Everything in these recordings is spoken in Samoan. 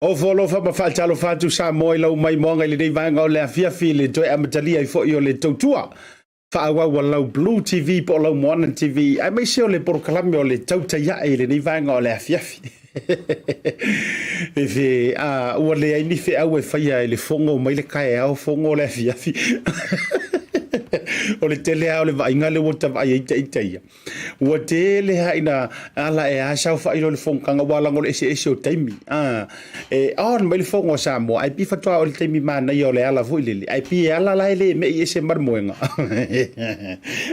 Ofo alofa ma faatalofa atu Samoa i lau maimoaga i lenei vaega o le afiafi i le toe amatalia ai foi o le tautua faaauau a lau Blue TV po o lau Moana TV aemaise o le polokalame o le tautai ae i lenei vaega o le afiafi. Fefe, a, ua leai ni feau e faia i le fogo mai le taeao, fogo le afiafi. O le tele lava o le vaaiga lea ua ta vaai ai ita ia. Ua tele lava ina ala e a saofai loa i le fonotaga aua leaga o le eseese o taimi. A, e on mai le fono a Samoa ae pei faatoa oo i le taimi manaia o le ala foi lele, ae pei e ala la e le me'i ese ma le moega.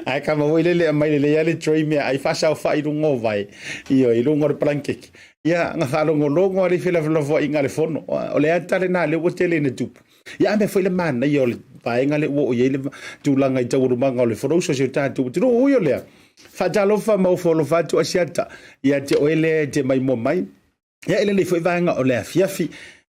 Ae kava foi lele aumai lelei lava le tray meaai faasaofai i luga o vae, ioe, i luga o le palankeke. Ia, na faalogologo lava le felafolafoaiga a le fono. O le ata lena lea ua tele ina tupu. Ia a mea foi le manaia o le vaega lea ua oo i ai le tulaga i taualumaga o le Fonousu a si o tatou atunuu. Ui o lea, faatalofa ma ofo alofa atu Asiata ia te oe lea e te maimoa mai. Ia i lenei foi vaega o le afiafi,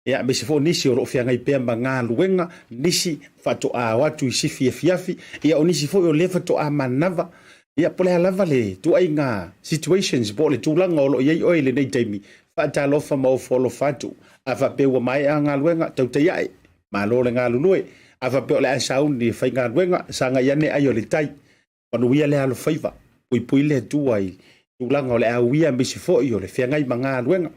ia aemaise foi o nisi o lo o feagai pea ma galuega, nisi faatoa o atu i sifi afiafi, ia o nisi foi o lea faatoa manava, ia po o le a lava le ituaiga situations po o le tulaga o lo o i ai oe i lenei taimi, faatalofa ma ofo alofa atu. A faapea ua maea galuega, tautai ae, malo le galulue. A faapea o le a sauni e faigaluega, sagai ane ai o le tai. Manuia le alofaiva, puipui le Atua i tulaga o le auia aemaise foi o le feagai ma galuega.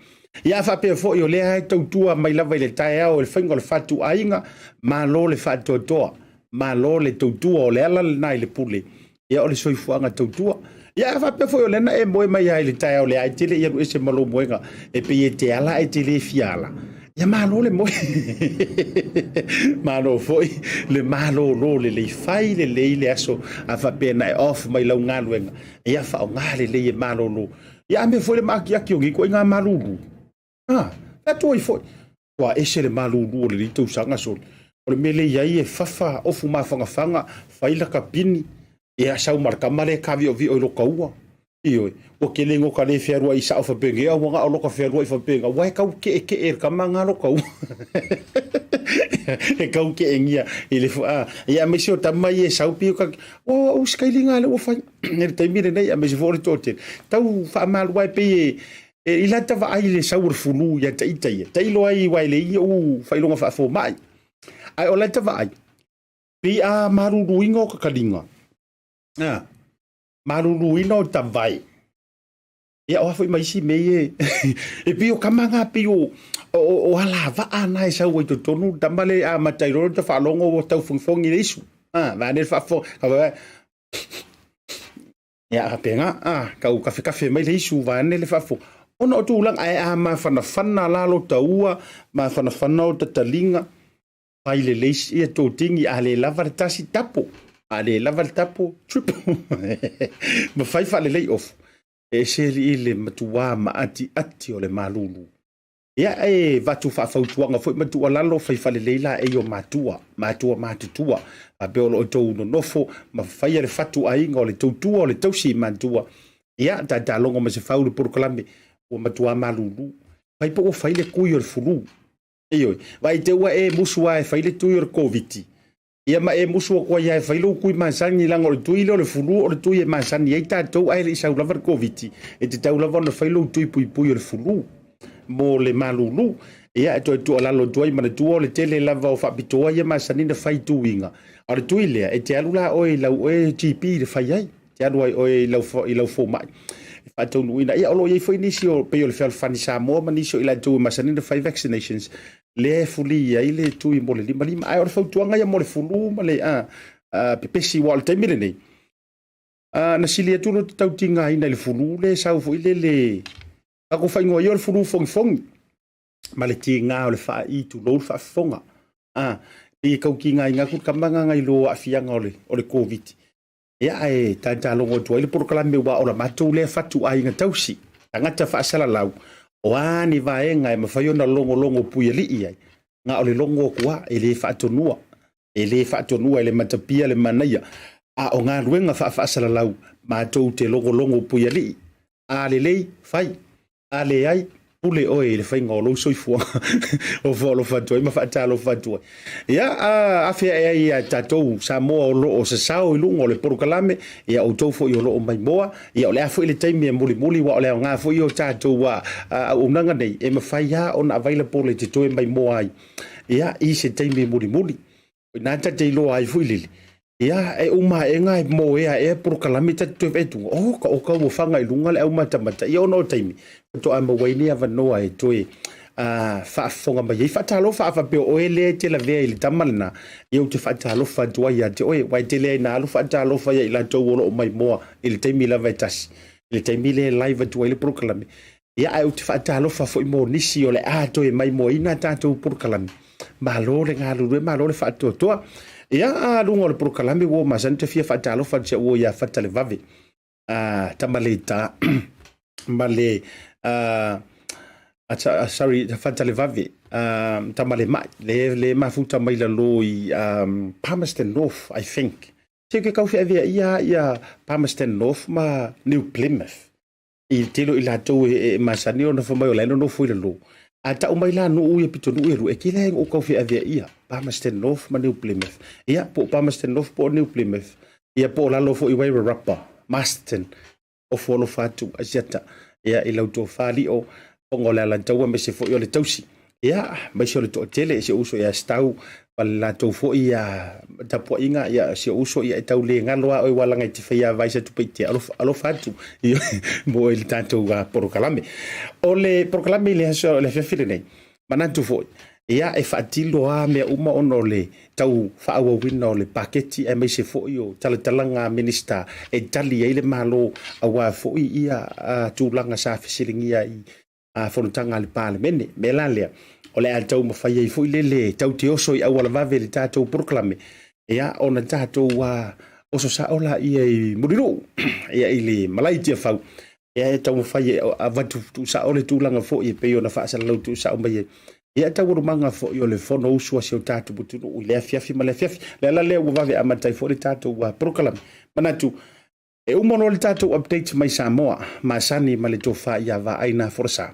Ia a faapea foi o lea e tautua mai lava i le taeao i le faiga o le fatuaiga, malo le faatoatoa, malo le tautua, o le ala lena i le pule, ia o le soifuaga tautua. Ia a faapea foi o lea na e moe mai lava i le taeao lea e te le i alu ese ma lou moega e pei e te ala ae te le fia ala, Ia malo le moe. Malo foi le malolo lelei, fai lelei le aso a faapea na e off mai lau galuega, ia faaaoga lelei e malolo. Ia a mea foi le maakiaki o nei ituaiga malulu. A, atu ai foi. Ua ese le malulu o lenei tausaga sole. O le mea lea i ai e fafa ofu mafanafana, fai laka pini, ia sau ma le tama lea e taviovio i loka ua. Ioe, ua tele no ka le fealuai sao faapena, ua na o loka fealuai faapena, ua e tau keekee e le tama na loka ua. E tau keengia i le a, ia aemaise o tama ia e sau pei o ka, o au se kailiga lea ua fai i le taimi lenei, aemaise foi o le toatele. Tau faamalu ai pei e, E i lata vaai i le sau o le fulu ia te ita ia, tailo ai aua e leai ou faailoga faafomai. Ae o lata vaai, pei a maluluina o kakaliga, a, maluluina o tavae. Ia, o a foi ma isi mea ia e pei o tama na, pei o alavaa na e sau ai totonu, tama le amata ai loa ta faalogo ua tau fogifogi le isu. A, vaeane le faafofoga, ka fai mai, ia, faapena, a, tau kafekafe mai le isu vaeane le faafofoga. Ona o tulaga, ae a mafanafana la lo taua, mafanafana o ta taliga, fai lelei ia totini, a le lava le tasi, tapo, a le lava le tapo, triple. Ma fai faalelei ofu, e ese alii le matuā maatiati o le malulu. Ia, e avatu faafautuaga foi ma tuualalo, fai faalelei laei o matua, matua matutua, faapea o lo o outou nonofo ma faia le fatu aiga o le tautua o le tausi i matua. Ia, tatalogo ma se fau le polokalame, ua matuā malulu. Fai po ua fai le tui o le fulu. Ioe, vaai te ua e musu lava e fai le tui o le Koviti, ia ma e musu atu ai lava e fai lou tui masani, leaga o le tui lea o le fulu o le tui e masani ai tatou, ae le i sau lava le Koviti, e tatau lava ona fai lou tui puipui o le fulu mo le malulu. Ia, e toe tuualalo atu ai, manatua o le tele lava o faapitoa ia masani na fai tuiga, a o le tui lea, e te alu la oe i lau oe GP i le fai ai, e te alu ai oe i lau fomai e faataunuuina. Ia, o lo o i ai foi nisi o pei o le Fealofani Samoa ma nisi o i latou e masani ona fai vaccinations, lea e fuli ai le tui mo le limalima. Ae o le fautuaga ia mo le fulu ma le pepesi, aua o le taimi lenei, na sili atu lo te tautigaina i le fulu lea e sau foi lele, tatou faaigoa ia o le fulu fogifogi, ma le tiga o le faai, tulou le faafofoga. Pei e tau tigaina atu le tama lena nai lo aafiaga o le Koviti. Ia, ae tatalogo atu ai le polokalame aua o la matou lea fatu aiga tausi, tagata faasalalau, o a ni vaega e mafai ona logologo puialii ai, na o le logo atu lava, e le faatonua, e le faatonua e le matapia le manaia, a o galuega faafaasalalau matou te logologo puialii. A lelei, fai. A leai, pule oe i le faiga o lou soifuaga. O foalofa atu ai ma faatalofa atu ai. Ia, afe ae ai ia tatou Samoa o lo o sasao i luga o le polokalame, ia outou foi o lo o maimoa, ia o le a foi le taimi e mulimuli, aua o le aoga foi o tatou auaunaga nei, e mafai lava ona available e te toe maimoa ai, ia, i se taimi mulimuli. O ina ta te iloa ai foi lele, ia, e uma aega e moea ea polokalame ta te toe vaai atu, oh, ka oka ua faga i luga le aumatamata, ia ona o taimi, faatoa maua ai ni avanoa e toe faafofoga mai ai. Faatalofa a faapea o oe lea e te lavea i le tama lena, ia ou te faatalofa atu ai ia te oe, aua e tele ai na alu faatalofa ia i latou o lo o maimoa i le taimi lava e tasi, i le taimi lea e live atu ai le polokalame. Ia, ae ou te faatalofa foi mo nisi o le a toe maimoaina a tatou polokalame. Malo le galulue, malo le faatoatoa. Ia, a luga o le polokalame ua masani te fia faatalofa atu si au uo ia Fatalevave, a Tamaleita ma le sorry, Fatalevave, Tamalemai, le mafuta mai lalo i Palmerston North, I think. Se ke kau feavea ia ia Palmerston North ma New Plymouth. I le tele o i latou e masani ona fai mai o la e nonofo i lalo. A tau mai la nuu ia pitonuu e lua, e tele ai ona ou tau feaveaia, Palmerston North ma New Plymouth. Ia, po o Palmerston North po o New Plymouth, ia po o lalo foi i Wairarapa, Masterton, ofo alofa atu Asiata, ia i lau tofa Lio, fofoga o le Alataua aemaise foi o le tausi. Ia, aemaise o le toatele, si ou uso ia Stau, ma le latou foi tapuaiga, ia, si ou uso, ia e tau le galo lava oe ua laga i te faia vai sa tupe i te alofa, alofa atu ia, mo oe i le tatou polokalame. O le polokalame i le aso, le afiafi lenei, manatu foi, ia, e faatilo lava mea uma ona o le tau faaauauina o le paketi aemaise foi o talatalaga a Minisita e tali ai le Malo aua foi ia tulaga sa fesiligia i a fonotaga a le Palemene. Mea la lea, o le a taumafai ai foi lele tau te oso i auala vave le tatou polokalame, ia, ona tatou oso sao laia i Mulinuu, ia, i le malae i Tiafau, ia, e taumafai e avatu tuusao le tulaga foi e pei ona faasalalau tuusao mai ai. Ia, taualumaga foi o le Fonousu a si o tatou atunuu i le afiafi ma le afiafi. O le ala lea ua vave amata ai foi le tatou polokalame. Manatu, E uma loa le tatou update mai Samoa, masani ma le tofa ia vaai na folasa.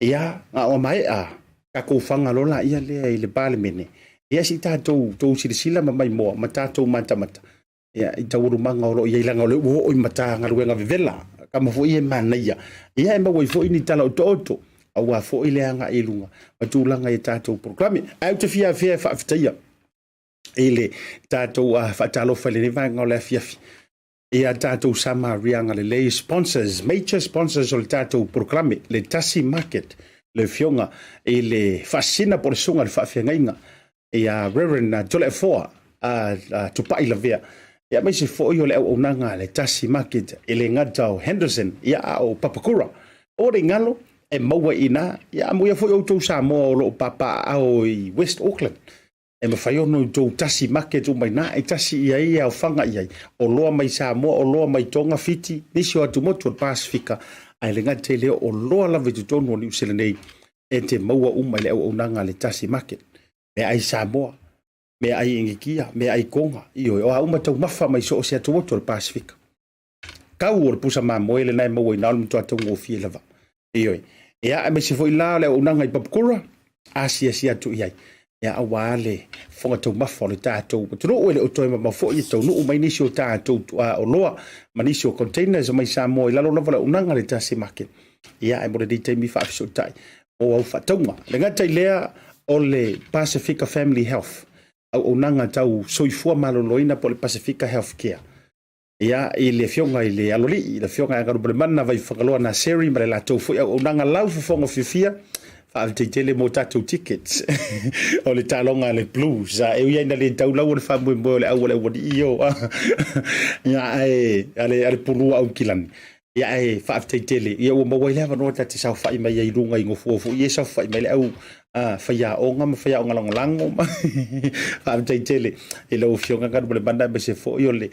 Ia, a o maea tatou faga loa laia lea i le Palemene, ia si tatou tou silasila ma maimoa ma tatou matamata, ia, i taualumaga o lo o i ai, leaga o lea ua oo i Matagaluega vevela. Tama foi e manaia. Ia e maua ai foi ni tala otooto aua foi le agai i luga ma tulaga i tatou polokalame. Ae ou te fiafia e faafetaia i le tatou faatalofa i lenei vaega o le afiafi ia tatou Samariaga lelei sponsors, major sponsors o le tatou polokalame, le Tasi Market, le afioga i le Faasisina po o le Susuga i le Faafeagaiga ia Reverend Toleafoa Tupai Lavea, ia aemaise foi o le auaunaga a le Tasi Market e le gata o Henderson ia a o Papakura. Aua ne i galo e maua i ina, ia amuia foi outou Samoa o lo o papaaao i West Auckland. E mafai ona outou tasi market uma i ina e tasi i ai e aofaga i ai oloa mai Samoa, oloa mai Tonga, Fiti, nisi o atumotu o le Pasefika, ae le gata i lea o oloa lava i totonu o Niu Sila nei e te maua uma i le auaunaga a le tasi market. Meaai Samoa, meaai Initia, meaai Tonga, ioe, o a uma taumafa mai so o se atumotu o le Pasefika. Tau o le pusa mamoe lena e maua i ina o le matua taugofie lava. Ioe. Ia, aemaise foi la o le auaunaga i Papakura, asiasi atu i ai. Ia, aua le fofoga taumafa o le tatou atunuu, e le o toe mamao foi e taunuu mai nisi o tatou oloa ma nisi o containers mai Samoa i lalo lava o le auaunaga a le Tasi Market. Ia, ae mo lenei taimi faafesootai mo au faatauga. Le gata i lea o le Pasifika Family Health, auaunaga tau soifua maloloina po o le Pasifika Health Care. Ia, i le Afioga i le Aloalii, le Afioga ia Galumalemana Vaifagaloa Naseri ma le latou foi auaunaga lau fofoga fiafia, faafetai tele mo tatou tickets o le taaloga a le Blues. E ui ai ina le tau laua le faamoemoe o le au a le aualii o, ia, ae a le pulua Aukilani. Ia ae faafetai tele, ia ua maua ai le avanoa ta te saofai mai ai i luga i nofoa foi ia e saofai mai le au faiaoga ma faiaoga lagolago ma faafetai tele i lau Afioga Galumalemana aemaise foi o le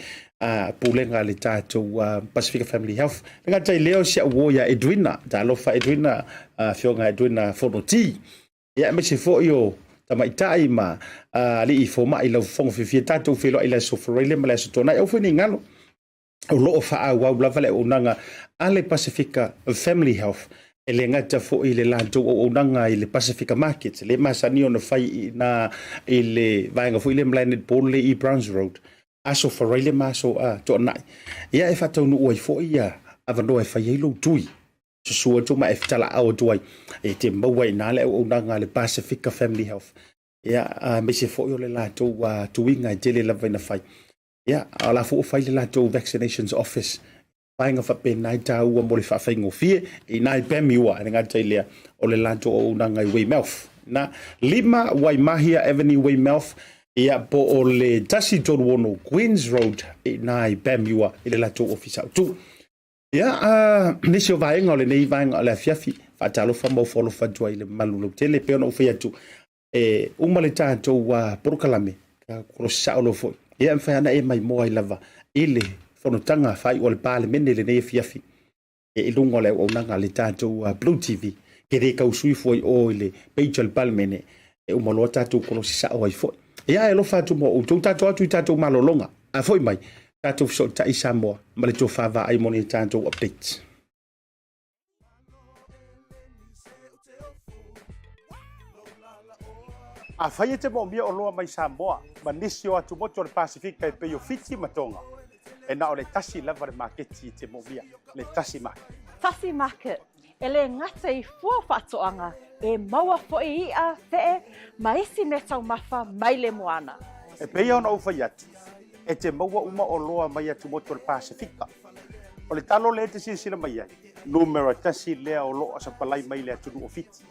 pulega a le tatou Pasifika Family Health. Le gata i lea o si au uo ia Edwina, talofa Edwina, Afioga Edwina Fonoti. Ia aemaise foi o tamaitai ma alii fomai i lau fofoga fiafia tatou feiloai i le Aso Faraile ma le Aso Toonai. Aua foi ne i galo, o lo o faaauau lava le auaunaga a le Pasifika Family Health, e le gata foi i le latou auaunaga i le Pasifika Market, lea e masani ona fai i ina i le vaega foi lea malae netball lea i Browns Road, Aso Faraile ma Aso Toonai. Ia e faataunuu ai foi ia avanoa e fai ai lou tui, susu atu ma e talaau atu ai, e te maua i ina le auaunaga a le Pasifika Family Health. Ia, aemaise foi o le latou tuiga e tele lava ina fai. Ia, a o la foi ua fai le latou vaccinations office, vaega faapena e taua mo le faafaigofie i nai Pamyua, e le gata i lea, o le latou auaunaga i Weymouth. Na, 5 Waimahia Avenue, Weymouth, ia, po o le 136 Queens Road i nai Pamyua i le latou ofisa autu. Ia, nisi o vaega o lenei vaega o le afiafi, faatalofa ma ofo alofa atu ai i le mamalu lautele, e pei ona ou fai atu, e uma le tatou polokalame, kolosi sao loa foi. Ia, e mafai lava ona e maimoa ai lava i le fonotaga faaiu a le Palemene i lenei afiafi i luga o le auaunaga a le tatou Blue TV. Ke le tau sui fua i o i le page a le Palemene, e uma loa tatou kolosi sao ai foi. Ia, e alofa atu mo outou, tatou atu i tatou malologa. A foi mai, tatou fesootai Samoa ma le tofa vaai mo ni tatou updates. Afai e te moomia oloa mai Samoa ma nisi o atumotu o le Pasefika e pei o Fiti ma Tonga, e na o le tasi lava le maketi e te moomia, le Tasi Market. Tasi Market, e le gata i fua o faatoaga, e maua foi i'a, fe'e, ma isi mea taumafa mai le moana. E pei ona ou fai atu, e te maua uma oloa mai atumotu o le Pasefika. O le talo lea e te silasila mai ai, numera tasi lea o lo o sapalai mai le atunuu o Fiti.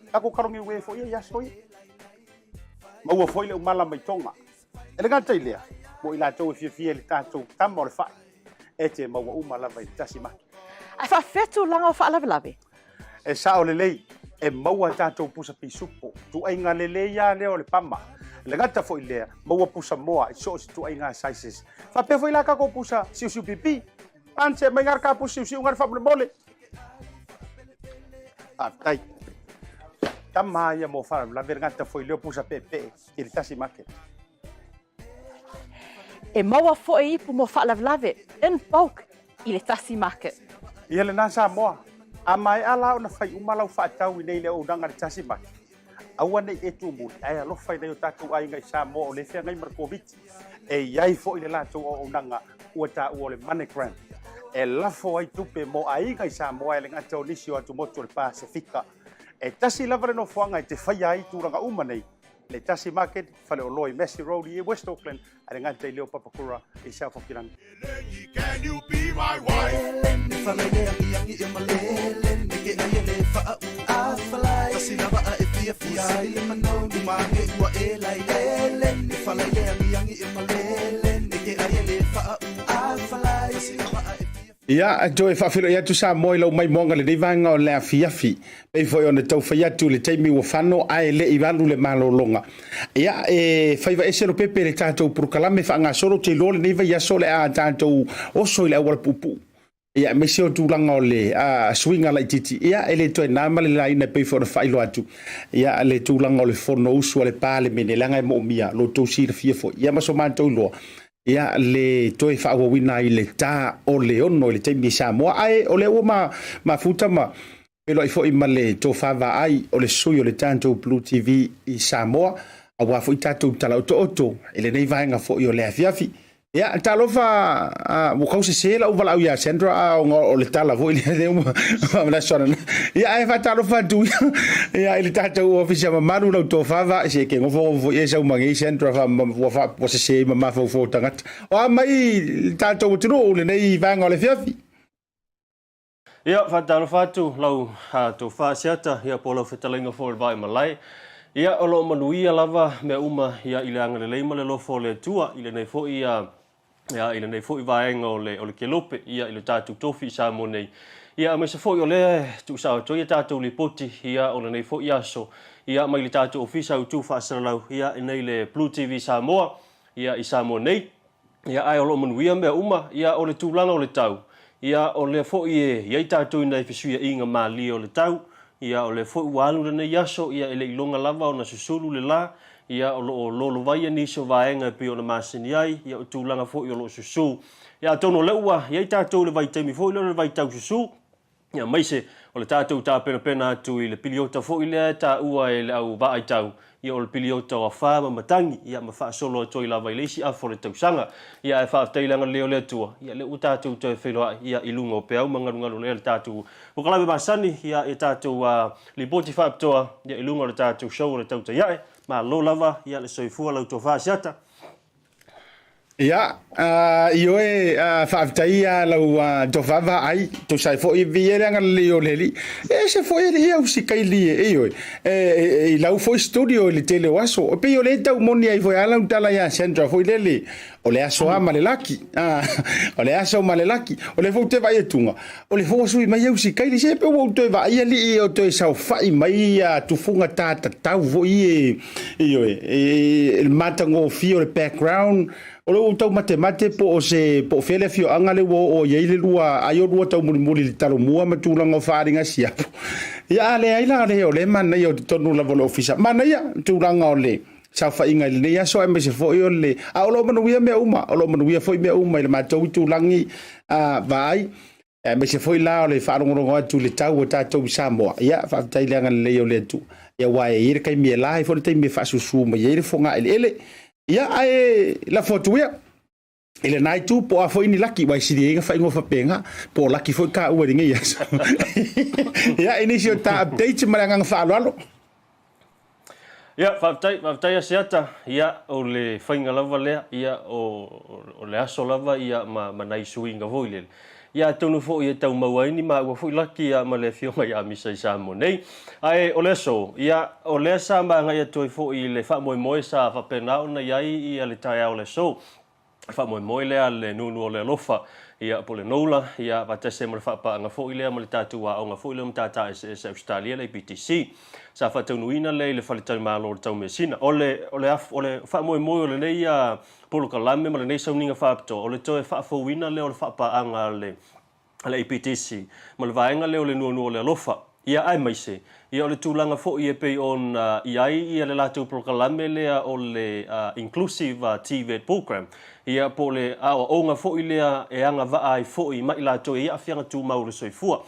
Tatou talo niue foi ia i aso ia. Maua foi le umala mai Tonga. E le gata i lea, mo i latou e fiafia i le tatou tama o le fai, e te maua uma lava i le tasi maki. Ae faafefea tulaga o faalavelave? E sao lelei, e maua tatou pusa pisupo, tuaiga lelei lava lea o le pama. E le gata foi i lea, maua pusa moa i so o se tuaiga sizes. Faapea foi la tatou pusa siusiu pipi. Ance mai ngā ka pusa siusiu ngā faamolemole. Faafetai. Tama ia mo faalavelave le gata foi lea o pusa peepee i le tasi market. E maua foi ipu mo faalavelave in bulk i le tasi market. Ia lena Samoa, a maea la ona fai uma lau faatau i nei le auaunaga i le tasi market, aua ne i e tumuli ae alofa i nai o tatou aiga i Samoa o lea e feagai ma le Koviti. E i ai foi le latou auaunaga ua taua o le MoneyGram. e lafo ai tupe mo aiga i Samoa e le gata o nisi o atumotu o le Pasefika. E tasi lava le nofoaga e te faia ai tulaga uma nei, le Tasi Market, faleoloa i Massey Road i West Auckland, a le gata i Leo Papakura i South Hokiland. Ia, toe faafeiloai atu Samoa i lau maimoaga i lenei vaega o le afiafi. Pei foi ona tau fai atu i le taimi ua fano ae le i alu le malologa. Ia, e faiva ese Lopepe i le tatou polokalame faagasolo, ou te iloa lenei vaiaso o le a tatou oso i le auala puupuu. Ia, aemaise o tulaga o le suiga laitiiti, ia, e le toe na ma le laina e pei foi ona faailoa atu, ia, le tulaga o le Fonousu a le Palemene, leaga e moomia lo outou silafia foi, ia, ma so matou iloa, ia, le toe faaauauina ai le ta o le 6 i le taimi i Samoa. Ae o lea ua mafuta ma feiloai foi ma le tofa vaai o le sui o le tatou Blue TV i Samoa, aua foi tatou tala otooto i lenei vaega foi o le afiafi. Ia, talofa, ua kau sese lau valaau ia Sandra, a ona o le tala foi lea ua manatu ana. Ia, ae faatalofa atu ia i le tatou ofisa mamalu lau tofa vaai se ke ngofo ngofo foi e sau mangei Sandra fa ua fa ua sese ma mafaufau o tagata. O a mai le tatou atunuu lenei vaega o le afiafi. Ia, faatalofa atu lau tofa Asiata, ia po o lau fetalaiga foi o le Vaaimalae. Ia, o lo o manuia lava mea uma ia i le agalelei ma le alofa o le Atua i lenei foi ia, ia i lenei foi vaega o le, o le kelope ia i le tatou tofi i Samoa nei. Ia, aemaise foi o lea e tuusao atu ai a tatou lipoti ia o lenei foi aso ia mai le tatou Ofisa Autu Faasalalau ia i nei le Blue TV Samoa ia i Samoa nei. Ia, ae o lo o manuia mea uma. Ia, o le tulaga o le tau, ia, o lea foi e i ai tatou i nai fesuiaiga malie o le tau. Ia, o lea foi ua alu lenei aso, ia, e le i iloga lava ona susulu le la. Ia, o lo o lolovaia nisi o vaega e pei ona masani ai, ia, o tulaga foi o lo o susu. Ia, atonu o lea ua i ai tatou i le vaitaimi foi lea o le vaitau susu. Aemaise o le tatou tapenapena atu i le piliota foi lea e taua e le au vaaitau, ia o le piliota o afa ma matagi, ia ma faasolo atu ai lava i le isi afa o le tausaga. Ia ae faafetai i le agalelei o le Atua, ia lea ua tatou toe feiloai ia i luga o peau ma galugalu lea le tatou polokalame masani, ia i tatou lipoti faapitoa ia i luga o le tatou show o le Tautai Ae. Malo lava ia le soifua lau tofa Asiata. Ia, ioe, faafetai ia lau tofa vaai, tusa ai foi viia le agalelei o le Alii. E ese foi alii au sikaili e, ioe, i lau foi studio i le tele o aso. E pei o lea e tau moni ai foi lava lau tala ia Sandra foi lele, o le aso lava ma le laki. O le aso ma le laki. O lea foi ou te vaai atuga, o lea foi ua sui mai au sikaili, se pei ua ou toe vaai alii o toe saofai mai ia tufuga ta tatau foi e, Ioe, e le matagofie o le background, o lea ua ou tau matemate po o se, po o fea le afioaga lea ua oo i ai le lua, ai o lua taumulimuli i le Talomua ma tulaga o faaaliga siapo. Ia a leai la, o lea e manaia o totonu lava o le ofisa. Manaia tulaga o le saofaiga i lenei aso aemaise foi o le, a o lo o manuia mea uma, o lo o manuia foi mea uma i le matou itulagi vaai. Aemaise foi la o le faalogologo atu i le tau o tatou i Samoa. Ia, faafetai i le agalelei o le Atua. Ia, aua e i ai le taimi e la ai foi le taimi e faasusu mai ai le fogaeleele. Ia, ae lafo atu ia i lena itu po o a foi ni laki, aua e sili ai ona faaigoa faapena, po o laki foi taua i lenei aso. Ia, i nisi o ta updates ma le agaga faaaloalo. Ia, faafetai, faafetai Asiata. Ia, o le faiga lava lea, ia, o, o le aso lava, ia, ma, ma nai suiga foi lele. Ia, atonu foi e tau maua ai ni maua foi laki, ia, ma le afioga ia Misa i Samoa nei. Ae, o le aso, ia, o lea sa magai atu ai foi i le faamoemoe sa faapena ona i ai, ia, le taeao o le aso. Faamoemoe lea le nunu o le alofa, ia, po o le NOLA, ia, faatasi ai ma le faapaaga foi lea ma le tatou aoga foi lea o Matata Eseese a Ausetalia, le APTC. Sa faataunuuina lea i le faletalimalo o le Taumeasina. O le, o le, o le faamoemoe o lenei polokalame ma lenei sauniga faapitoa, o le toe faafouina lea o le faapaaga a le a le APTC ma le vaega lea o le nuanua o le alofa, ia aemaise ia o le tulaga foi e pei ona i ai ia le latou polokalame lea o le Inclusive TVET Program, ia po o le aoaoga foi lea e agavaa ai foi ma i latou e i aafiaga tumau o le soifua.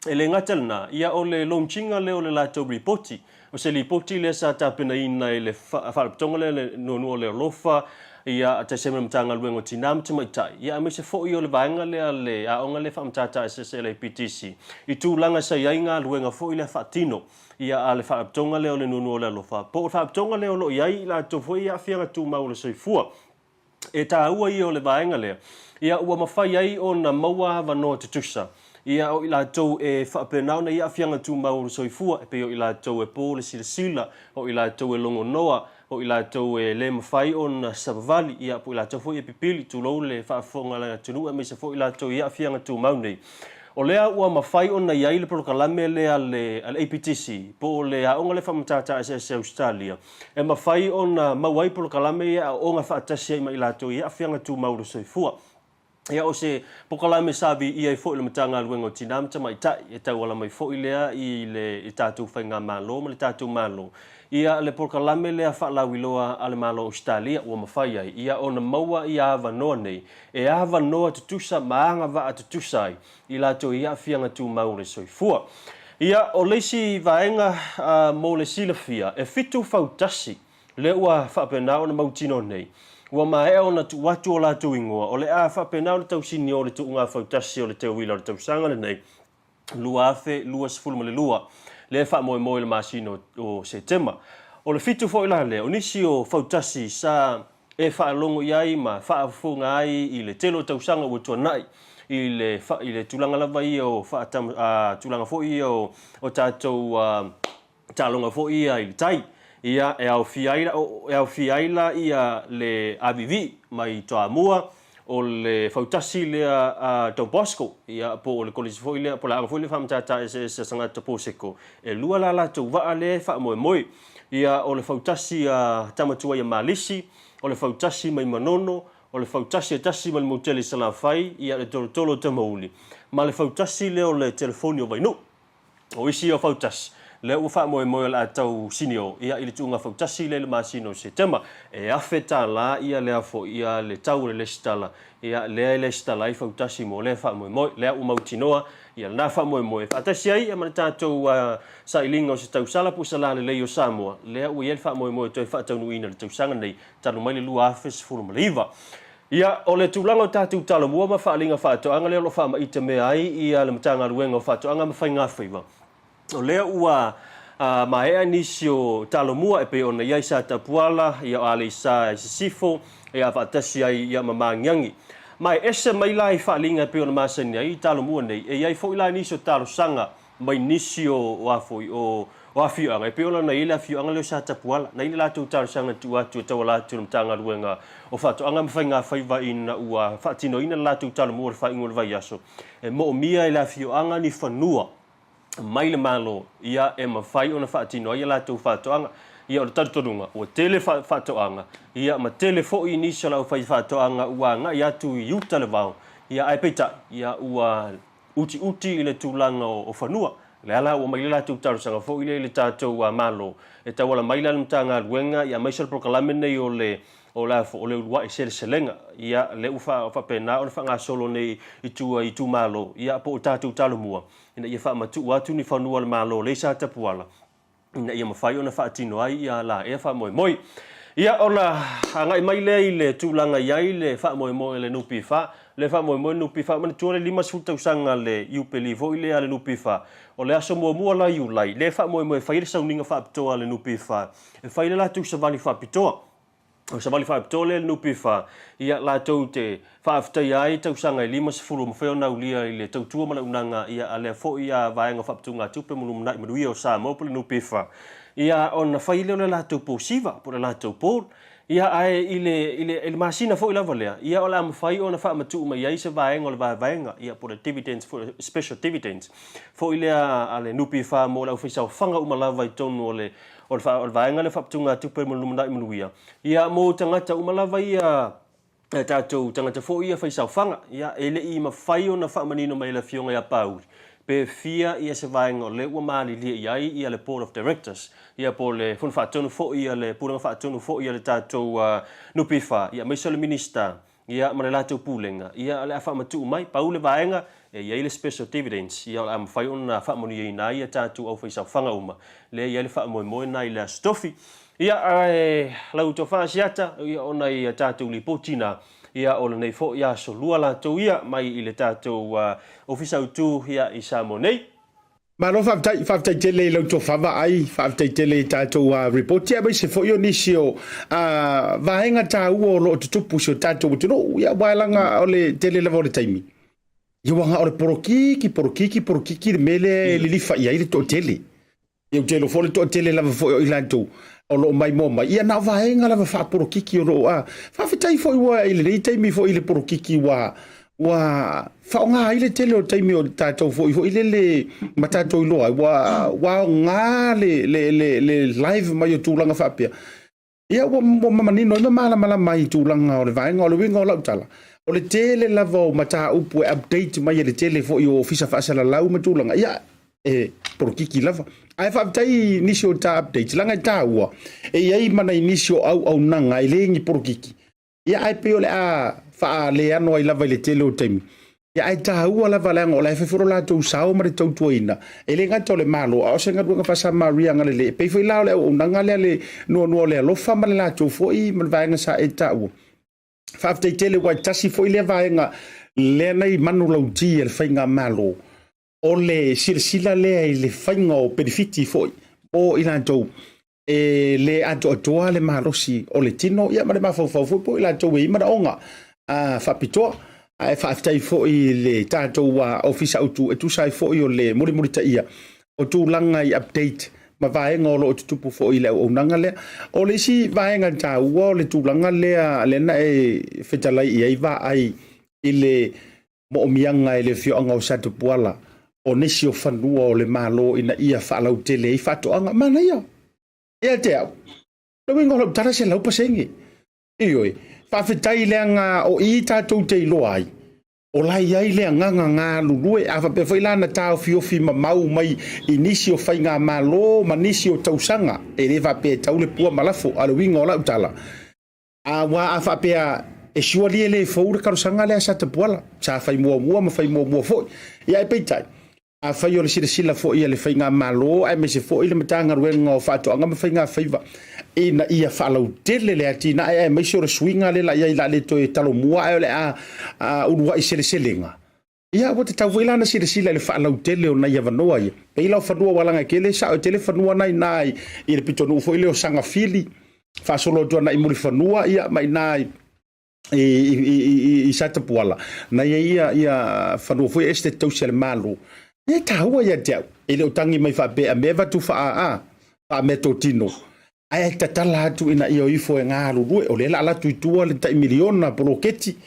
E le gata i lena, ia o le launch-ina lea o le latou lipoti. O se lipoti lea sa tapenaina e le Faalapotopotoga lea le Nuanua o le Alofa, ia, taisi ai ma le Matagaluega o Tina ma Tamaitai, ia, aemaise foi o le vaega lea a le Aoga lea Faamatata Eseese a le APTC, i tulaga sa i ai galuega foi lea faatino, ia, a le Faalapotopotoga lea o le Nuanua o le Alofa, po o le Faalapotopotoga lea o lo o i ai i latou foi i aafiaga tumau o le soifua. E taua ia o le vaega lea, ia ua mafai ai ona maua avanoa tutusa, ia o i latou e faapena ona i aafiaga tumau o le soifua, e pei o i latou e po le silasila, o i latou e logonoa, o i latou e le mafai ona savavali, ia po o i latou foi e pipili, tulou le faafofoga a le atunuu aemaise foi i latou i aafiaga tumau nei. O lea ua mafai ona i ai le polokalame lea a le APTC, po o le Aoga lea Faamatata Eseese a Ausetalia, E mafai ona maua ai polokalame ia e aooga faatasi ai ma i latou i aafiaga tumau o le soifua. Ia, o se polokalame sa viia ai foi le Matagaluega o Tina ma Tamaitai, e tauala mai foi lea i le tatou Faigamalo ma le tatou Malo. Ia, le polokalame lea faalauiloa a le Malo o Ausetalia ua mafai ai ia ona maua ia avanoa nei e avanoa tutusa ma agavaa tutusa ai i latou i aafiaga tumau o le soifua. Ia, o le isi vaega mo le silafia, e 7 fautasi lea ua faapena ona mautinoa nei, ua maea ona tuu atu o latou igoa, o le a faapena ona tausinio le tuuga fautasi o le teuila o le tausaga lenei 2022, lea e faamoemoe i le masina o Setema. O le 7 foi la lea, o nisi o fautasi sa e faalogo i ai ma faafofoga ai i le tele o tausaga ua tuanai i le i le tulaga lava ia o faatama a tulaga foi ia o o tatou a taaloga foi ia i le tai. Ia e aofia ai e aofia ai la ia le aviivii mai Toamua, o le fautasi lea a Don Bosco, ia po o le kolisi foi lea po o le aoga foi lea faamatata eseese a Sagata Poseko. E lua la latou vaa lea e faamoemoe. Ia, o le fautasi a tama tuai a Malisi, o le fautasi mai Manono, o le fautasi e tasi ma le Motele i Salafai, ia le tolotolo o Tamauli, ma le fautasi lea o le telefoni o Vainuu. O isi ia o fautasi, lea ua faamoemoe o le a tau sinio, ia, i le tuuga fautasi lea i le masina o Setema. E $1,000 ia lea foi, ia, le tau o le lesitala, ia, lea e lesitala ai fautasi mo lea faamoemoe. Lea ua mautinoa Ia lena faamoemoe faatasi ai ma le tatou sailiga o se tausala po o se lalelei o Samoa, lea ua i ai le faamoemoe e toe faataunuuina i le tausaga nei talu mai le 2019. Ia, o le tulaga o tatou Talomua ma Faaaliga Faatoaga lea o lo o faamaite mea ai ia le Matagaluega o Faatoaga ma Faigafaiva, O lea ua maea nisi o Talomua e pei ona i ai Satapuala, ia o Aleisa i Sisifo, ia faatasi ai ia ma Magiagi. Ma e ese mai la i faaaliga e pei ona masani ai i Talomua nei, e i ai foi la nisi o talosaga mai nisi o a foi o afioaga e pei ona i ai le afioaga lea o Satapuala. Na i ai le latou talosaga na tuu atu e tauala atu i le Matagaluega o Faatoaga ma Faigafaiva ina ua faatinoina le latou Talomua i le faaiuga o le vaiaso, e moomia e le afioaga ni fanua mai le Malo, ia e mafai ona faatino ai a latou faatoaga. Ia o le talitonuga, ua tele faatoaga, ia ma tele foi nisi o le aufaifaatoaga ua agai atu i uta le vao, ia ae peitai, ia ua utiuti i le tulaga o fanua. O lea la ua aumai le latou talosaga foi lea i le tatou Malo, e tauala mai la le Matagaluega, ia aemaise o le polokalame lenei o le o le o le uluai seleselega, ia lea ua faapena ona faagasolo nei i tua i itumalo, ia po o tatou Talomua, ina ia faamatuu atu ni fanua a le Malo lea i Satapuala ina ia mafai ona faatino ai ia la ea faamoemoe. Ia ona agai mai lea i le tulaga i ai le faamoemoe a le NPF. Le faamoemoe le NPF, manatua le 50 tausaga le Iupeli foi lea a le NPF. O le aso muamua la Iulai, lea e faamoemoe e fai ai le sauniga faapitoa a le NPF, e fai ai le latou savali faapitoa. O savali faapitoa lea i le NPF, ia, latou te faafetaia ai tausaga e 50 ua mafai ona aulia i le tautua ma le auaunaga ia, a lea foi a vaega o faaputugatupe mo lumanai manuia o Samoa po o le NPF, ia, ona fai lea o le latou posiva po o le latou board. Ia, ae i le, i le, i le masina foi lava lea, ia, o le a mafai ona faamatuu mai ai se vaega o le vaevaega, ia, po o le dividends foi, special dividends foi lea a le NPF mo le aufaisaofaga uma lava i totonu o le O le, o le vaega lea faaputugatupe mo le lumanai manuia, ia, mo tagata uma lava ia, tatou tagata foi ia faisaofaga, ia, e le i mafai ona faamanino mai e le Afioga ia Pauli, pe fia ia se vaega o lea ua malilie i ai ia le Board of Directors, ia, po o le Fono Faatonu foi ia le Pulega Faatonu foi a le tatou NPF, ia, aemaise o le Minisita, ia, ma le latou Pulega, ia, o le a faamatuu mai. Pau le vaega, E i ai le special dividends, ia o le a mafai ona faamanuiaina ai a tatou aufaisaofaga uma, lea e i ai le faamoemoe na i le Aso Tofi. Ia, ae lau tofa Asiata, ia ona i a tatou lipoti na, ia o lenei foi aso lua latou ia mai i le tatou Ofisa Autu ia i Samoa nei. Malo faafetai, faafetai tele i lau tofa vaai, faafetai tele i tatou ripoti aemaise foi o nisi o vaega taua o lo o tutupu i si o tatou atunuu. Ia aua leaga o le tele lava o le taimi, ia ua na o le polokiki, polokiki, polokiki le mea lea e lilifa i ai le toatele. Ia ou te iloa foi o le toatele lava foi o i latou o lo o maimoa mai, ia na o vaega lava faapolokiki o lo o, a, faafetai foi ua i lenei taimi foi i le polokiki ua, ua faaaoga ai le tele o taimi o tatou foi foi lele ma tatou iloa ai, ua, ua aoga le, le, le, le live mai o tulaga faapea. Ia ua, ua manino ai ma malamalama ai i tulaga o le vaega. O le uiga o lau tala, o le tele lava o mataupu e update mai e le tele foi o ofisa faasalalau ma tulaga, ia, e polokiki lava. Ae faafetai i nisi o ta updates, leaga e taua, e i ai ma nai nisi o auaunaga e le ni polokiki, Ia ae pei o le a faaleano ai lava i le tele o taimi. Ia ae taua lava leaga o la e fai foi lo latou sao ma le tautuaina, e le gata o le Malo, a o se galuega faa-Samaria agalelei. E pei foi la o le auaunaga lea le nuanua o le alofa ma le latou foi ma le vaega sa e taua. Faafetai tele aua e tasi foi lea vaega lea na i manulauti a le faigamalo, o le silasila lea i le faiga o penefiti foi mo i latou e le atoatoa le malosi o le tino ia ma le mafaufau foi po o i latou e i ai manaoga faapitoa. Ae faafetai foi i le tatou Ofisa Autu e tusa ai foi o le mulimulitaia o tulaga i update ma vaega o lo o tutupu foi i le auaunaga lea. O le isi vaega taua o le tulaga lea lea na e fetalai i ai vaai i le moomiaga e le afioaga o Satupuala o nisi o fanua o le Malo ina ia faalautele ai faatoaga. Manaia! Ia te au, le uiga o lau tala 100%. Ioe, faafetai leaga o i tatou te iloa ai, o la e i ai le agaga galulue. A faapea foi la na taofiofi mamau mai i nisi o faigamalo ma nisi o tausaga, e le faapea e tau le pua ma lafo, a o le uiga o lau tala, Aua a faapea e surely e le fou le talosaga lea a Satapuala, sa fai muamua ma fai muamua foi. Ia ae peitai, afai o le silasila foi a le Faigamalo aemaise foi le Matagaluega o Faatoaga ma Faigafaiva ina ia faalautele le atinae aemaise o le suiga lea la i ai o le a le toe talomua ae o le a uluai seleselega, Ia, ua tatau foi la ona silasila i le faalautele o nai avanoa ia. Pei la o fanua ua laga tele, sao e tele fanua na i ina i le pitonuu foi lea o Sagafili, faasolo atu agai i Mulifanua, ia, ma i ina i, i, i, i, i Satapuala, na i ai ia, ia fanua foi estate tausi a le Malo. Ia, e taua ia te au. E le o tagi mai faapea mea avatu faa, a, faameatotino. Ae tatala atu ina ia o ifo e galulue. O lea la alu atu i tua le tai miliona poloketi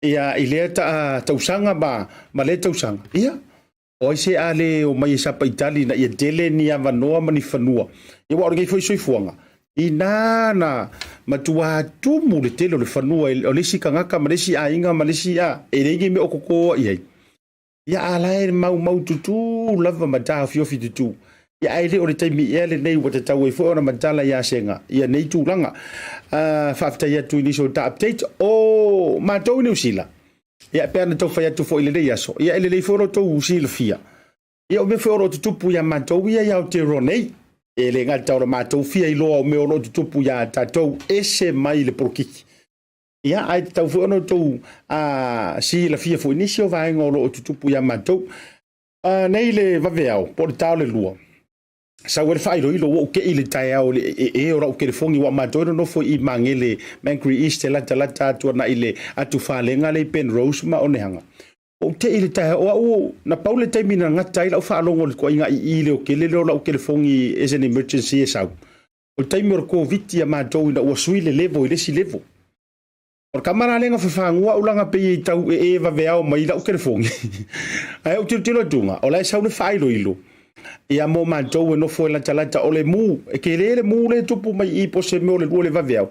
Ia, i lea tausaga ma, ma lea tausaga, ia, o ai se a le omai e sapaitali ina ia tele ni avanoa ma ni fanua. Ia, aua o lenei foi soifuaga, inā na matuā tumu le tele o le fanua o le isi tagata ma le isi aiga ma le isi, a, e leai ni mea o koko i ai. Ia a la e maumaututu lava ma taofiofi tutū. Ia ae le o le taimi ea lenei ua tatau ai foi ona matala ia Sega ia nei tulaga. Uh, faafetai atu i nisi o ta update o matou i Niu Sila. Ia pe ana tau fai atu foi i lenei aso. Ia e lelei foi lo tou silafia. Ia o mea foi o lo o tutupu ia matou ia i Aotearoa nei. E le gata o le matou fia iloa o mea o lo o tutupu ia tatou ese mai le polokiki. Ia, ae tatau foi ona outou silafia foi nisi o vaega o lo o tutupu ia matou. Nei le vaveao, po o le ta o le lua, sau ai le faailoilo, ua ou tei i le taeao i le ee o lau telefoni, aua o matou e nonofo i Magele, Mangere East e latalata atu agai i le atufalega lea i Penrose ma Oneaga. Ua ou tei i le taeao, o au, na pau le taimi na gata ai lau faalogo i le ituaiga ii leotele lea o lau telefoni as an emergency e sau, O le taimi o le Koviti a matou ina ua sui le level i le isi level. O le tama la lea na fafagua au laga pei e tau ee vaveao mai lau telefoni. Ae ou tilotilo atuga, o la e sau le faailoilo ia mo matou e nofo e latalata o le mu, e tele le mu lea e tupu mai i i po o se mea o le lua o le vaveao.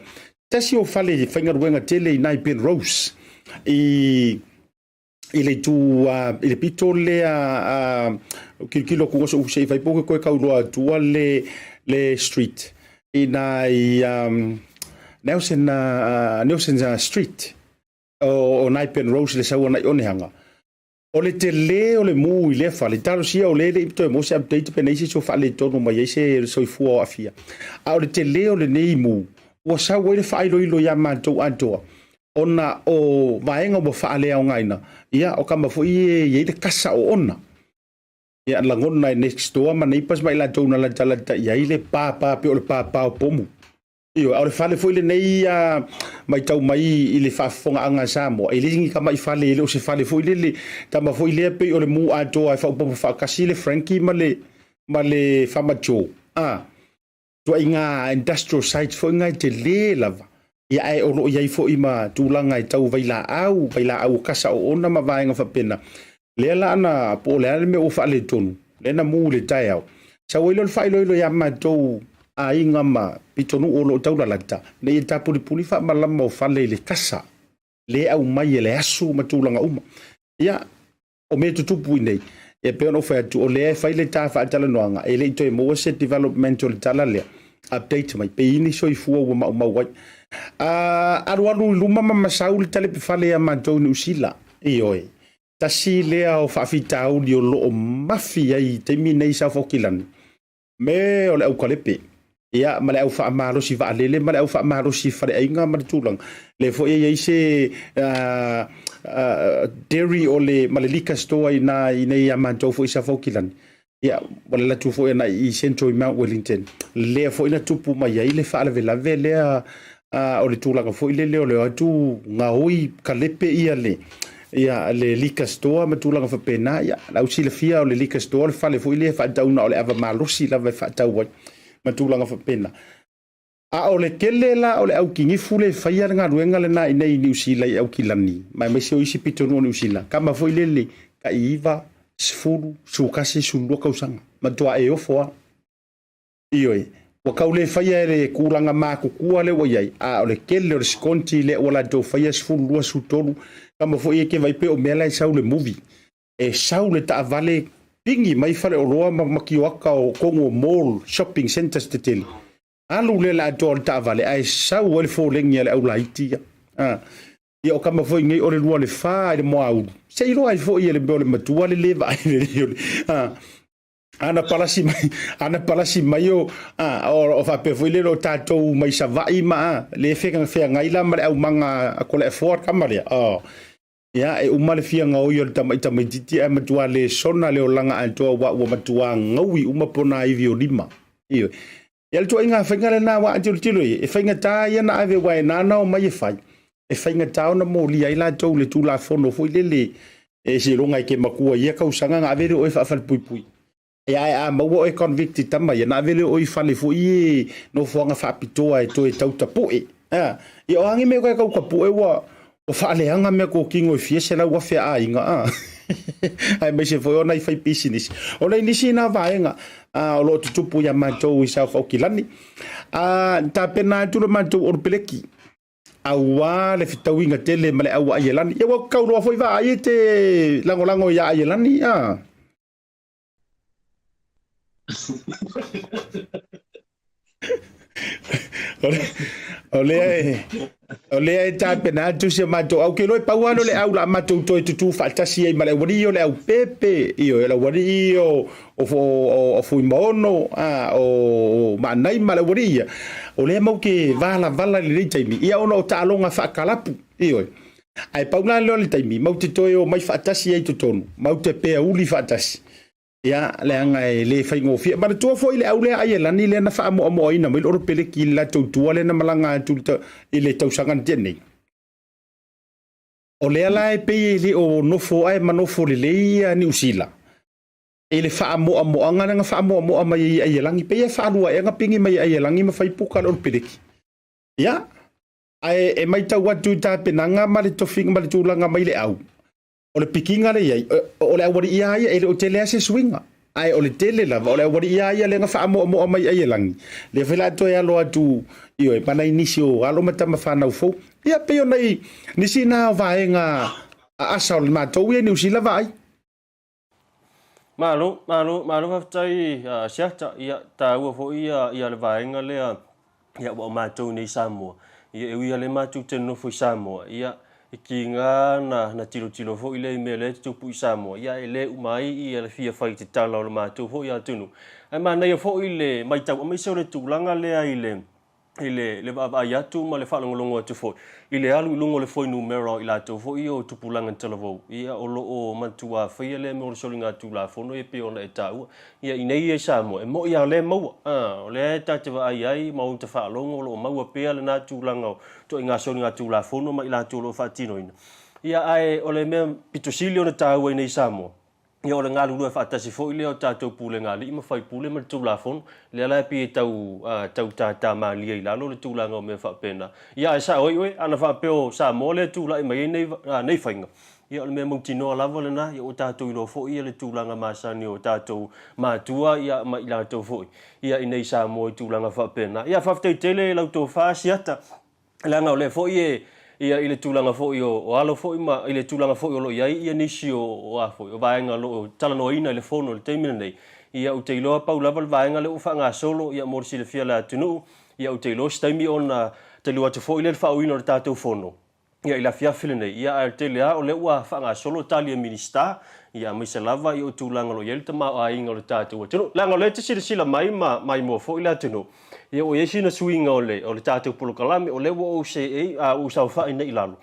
Tasi o fale faigaluega tele i ina i Penrose i i le itu i le pito lea uh, kilokilo atu so se i fai po koe kau loa atua le le street ina i um, Nelson uh, Nelson uh, Street o, o nai Penrose le sau ana i Onehanga. O le tele o le mu i lea fale, talosia o lea e le i toe maua se update pe na i ai se isi o faaletonu mai ai se soifua o aafia. A o le tele o lenei mu, ua sau ai le faailoilo ia matou atoa, ona o vaega ua faaleaogaina, ia o kama foi e i ai le kasa oona. Ia lagona e next door ma neighbours ma i latou na latalata i ai le papa pei o le papa o pomu. Ioe, a o le fale foi lenei a matau mai i le faafofogaaga a Samoa, e le ni tamai fale, e le o se fale foi lele, tama foi lea pei o le mu atoa e faaopoopo faatasi le Frankie ma le ma le Farmer Joe. A, ituaiga industrial sites foi na e tele lava, ia ae o lo o i ai foi ma tulaga e tau vailaau, vailaau o kasa oona ma vaega faapena. Lea la ana, po o le a le mea ua faaletonu, lea na mu i le taeao, sau ai lea o le faailoilo ia matou aiga ma pitonuu o lo o taulalata, ina ia tapulipuli faamalama o fale i le kasa, le aumai e le asu ma tulaga uma. Ia, o mea e tutupu i nei, e pei ona ou fai atu, o lea e fai le ta faatalanoaga, e le i toe maua se development o le tala lea, update mai, pe i ni soifua ua maumau ai. Alualu i luma ma masau le talepefale ia matou i Niu Sila, ioe. Tasi lea o faafitauli o lo o mafi ai i taimi nei South Aukilani, me o le aukalepe, ia, ma le au faamalosi vaalele ma le au faamalosi faleaiga ma le tulaga. Lea foi e i ai se dairy o le, ma le liquor store i ina i nei ia matou foi i South Aukilani. Ia, ua alu atu foi agai i Central i Mount Wellington, lea foi na tupu mai ai le faalavelave lea o le tulaga foi lele o le o atu gaoi kalepe ia le ia le liquor store ma tulaga faapena. Ia, lau silafia o le liquor store o le fale foi lea e faatau na o le ava malosi lava e faatau ai ma tulaga faapena. A o le tele la o le au kinifu le faia le galuega lena i nei i Niu Sila i Aukilani, ma aemaise o isi pitonuu o Niu Sila, kama foi lele tai 9, 10, 11, 12 tausaga, matua e ofo lava. Ioe, ua tau le faia e le tulaga matutua lea ua i ai, a o le tele o le sikonti lea ua latou faia 12, 13, kama foi e te vaai pei o mea la e sau le movie. E sau le taavale pigi mai faleoloa ma matioaka o tonu o mall, shopping centres tetele. Alu lea le atoa o le taavale ae sau ai le folegi a le au laiti ia. A. Ia o kama foi nei o le lua le fa i le moaulu. Se iloa ai foi e le mea o le matua le le vaai lelei o le. A. Ana palasi mai, ana palasi mai o, a, o, o faapea foi lele o tatou mai Savaii ma a, le feagai la ma le aumaga a Koleafoa kama lea. Oh. Ia, e uma le fia gaoi o le tamai tamaitiiti ae matua le sona le olaga atoa aua ua matua gaui uma pona ivi o lima. Ioe. Ia le tuaiga faiga lena aua a tilotilo i ai, e faigata ia na ave aua e nana o mai e fai. E faigata ona molia ai latou i le Tulafono foi lele e seiloga e te matua i ia tausaga na ave lea o oe faafalepuipui. Ia ae a maua oe convict i tama ia, na ave lea o oe i fale foi i nofoaga faapitoa e toe tau tapue. A, ia o a ni mea koe tau tapue ua ua faaleaga mea tou tino e fia 100,000 a aiga a. Aemaise foi o nai fai pisinisi. O nai nisi na vaega a, o lo o tutupu ia matou i South Aukilani. A, tapena atu le matou olopeleki aua le fetauiga tele ma le au a Aielani. Ia ua tau loa foi vaai e te lagolago ia Aielani a. O lea e, o lea e tapena atu si o matou au. Ke iloa e pau lava lea o le au la matou toe tutū faatasi ai ma le aualii o le au pepe, ioe, o le aualii o, o, o, o Fuimaono, a, o Maanai ma le aualii ia. O lea matou te valavala i lenei taimi, ia ona o taaloga faakalapu, ioe. Ae pau la lea o le taimi, matou te toe omai faatasi ai i totonu, matou te peauli faatasi. Ia, leaga e le faigofie. Manatua foi le au lea Aielani lea na faamoamoaina mai le Olopeleki i le latou tua lea na malaga atu i le tausaga na tea nei. O lea la e pei e le o nofo ae ma nofo lelei ia Niu Sila i le faamoamoaga lea na faamoamoa mai ai i Aielani. Pei e faalua ea na pigi mai e Aielani ma fai puka le Olopeleki. Ia, ae e matau atu i tapenaga ma le tofiga ma le tulaga mai le au, o le pikiga lea i ai, o le aualii lava ia, e le o tele lava se suiga. Ae o le tele lava, o le aualii lava ia lea na faamoamoa mai ai e lagi, lea foi la a toe alo atu, ioe, ma nai nisi o alo ma tama fanau fou. Ia, pei o nai nisi na o vaega aasa o le matou ia i Niu Sila vaai. Malo, malo, malo faafetai Asiata. Ia, taua foi ia, ia le vaega lea, ia, ua o matou nei i Samoa. Ia, e ui lava lea matou te nonofo i Samoa, ia, E kiga na, na tilotilo foi lea i mea lea e tutupu i Samoa, ia e le uma ai ia le fia fai i te tala o le matou foi atunuu. Ae manaia foi le maitau aemaise o le tulaga lea i le, i le, le vaavaai atu ma le faalogologo atu foi i le alu i luga o le fuainumera o i latou foi ia o tupulaga talavou, ia o lo o matuā faia lea mea o le soligatulafono ia pei ona e taua. Ia i nei ia i Samoa, e moʻi lava o lea e maua. A, o lea e ta te vaai ai ma uta faalogo o lo o maua pea lena tulaga o ituaiga soligatulafono ma i latou o lo o faatinoina. Ia ae o le mea pito sili ona taua i nei i Samoa, ia o le galulue faatasi foi lea o tatou pulega alii ma faipule ma le Tulafono. Lea la e pei e tau, tau tātā malie i lalo le tulaga o mea faapena. Ia ae sao ai oe, ana faapea o Samoa lea e tulai mai ai nei, nei faiga, Ia, o le mea mautinoa lava lena, ia ua tatou iloa foi ia le tulaga masani o tatou matua ia ma i latou foi ia i nei Samoa i tulaga faapena. Ia, faafetai tele i lau tofa Asiata, leaga o lea foi e ia i le tulaga foi o, o alo foi ma i le tulaga foi o lo o i ai ia nisi o, o a foi, o vaega o lo o talanoaina i le fono i le taimi lenei. Ia, ou te iloa pau lava le vaega lea ua faagasolo ia mo le silafia e le atunuu. Ia, ou te iloa se taimi ona taliu atu foi lea i le faaauina o le tatou fono. Ia i le afiafi lenei, ia ae o le tele lava o lea ua faagasolo tali a Minisita, ia aemaise lava i o tulaga o lo o i ai le tamaoaiga o le tatou atunuu. Leaga o lea e te silasila mai ma maimoa foi le atunuu, ia ua i ai sina suiga o le o le tatou polokalame, o lea ua ou seei, a ua ou saofai nei i lalo.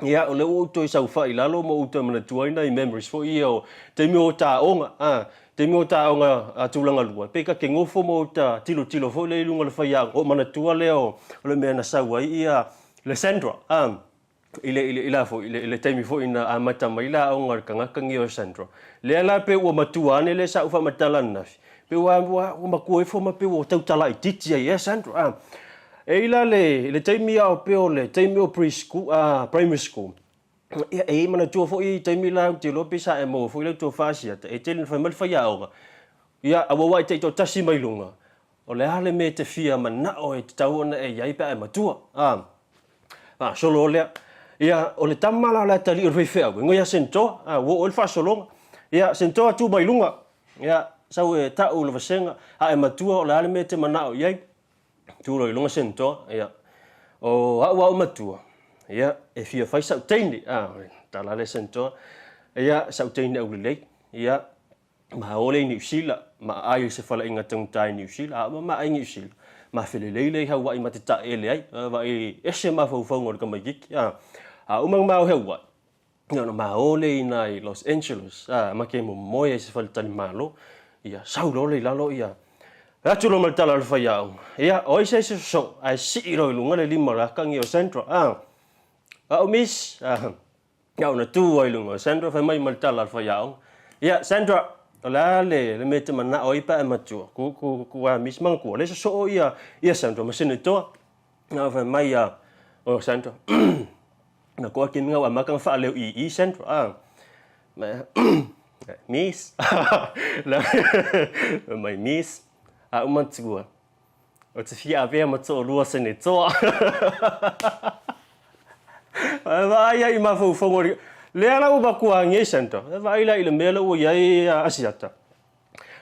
Ia o lea ua ou toe saofai i lalo ma ou toe manatua ai nai memories foi ia o taimi o ota aoga, a, taimi o ota aoga a tulaga lua, pei ta te nofo ma ota tilotilo foi lea i luga o le faiaoga, o manatua lea o le mea na sau ai ia Le Sandra, ah, i le, i le, i la foi, i le, i le taimi foi na amata mai le aoga a le tagata nei o Sandra. Lea la pei ua matua ane lea sa ou faamatala ananafi, pei ua, ua, ua matua ifo ma pei ua tautala itiiti ai ea Sandra, ah. E i la le, le taimi a o pei o le taimi o pre-school, ah, primary school, ia, e i manatua foi i taimi la ou te iloa pei sa e maua foi lau tofa Asiata, e tele na fai mai le faiaoga, ia, aua ua e taitoatasi mai luga, O le a le mea e te fia manao e tatau ona e i ai pe a e matua? A, faasolo lea. Ia, o le tama la o le atalii o le faifeau, e ngoi ia Sentoa, a, ua oo ai le faasologa. Ia, Sentoa tu mai luga. Ia, sau e tau le vasega, a e matua o le a le mea e te manao i ai? Tu loa i luga Sentoa, ia, o au a ou matua, ia, e fia fai sau teine. A, tala lea Sentoa, ia, sau teine aulelei. Ia, Ma ole i Niu Sila, ma aai i se faleaiga taugata i Niu Sila, a uma ma ai Niu Sila, ma felelei lea i Hawaii ma te taele ai, vaai ese mafaufauga o le tamaititi, a, a uma ma o Hawaii, ia ona ma ole i ina i Los Angeles, a, ma ke momoe ai i se faletalimalo, ia sau loa lea i lalo, ia, atu loa ma le tala a le faiaoga, ia, o ai se isi sosoo, ae sii loa i luga le lima o le aka o Sandra, a, a o miss, a, Ia ona tu ai i luga o Sandra fai mai ma le tala a le faiaoga. Ia Sandra, o le a le, le mea e te manao ai pe a e matua? Ku, ku, ku a Miss Manatua, le sosoo ia, ia Sandra ma Senetoa. Na fai mai ia, o Sandra, na koa ke minga wa maka whaaleo i i Sandra. Ah. Ma, Miss, la, mai Miss, a umatua. Ou te fia avea ma toalua Senetoa. E vaai ai i mafaufauga o le... Lea la ua matua agi ai Sandra. E vaai la i le mea la ua i ai Asiata.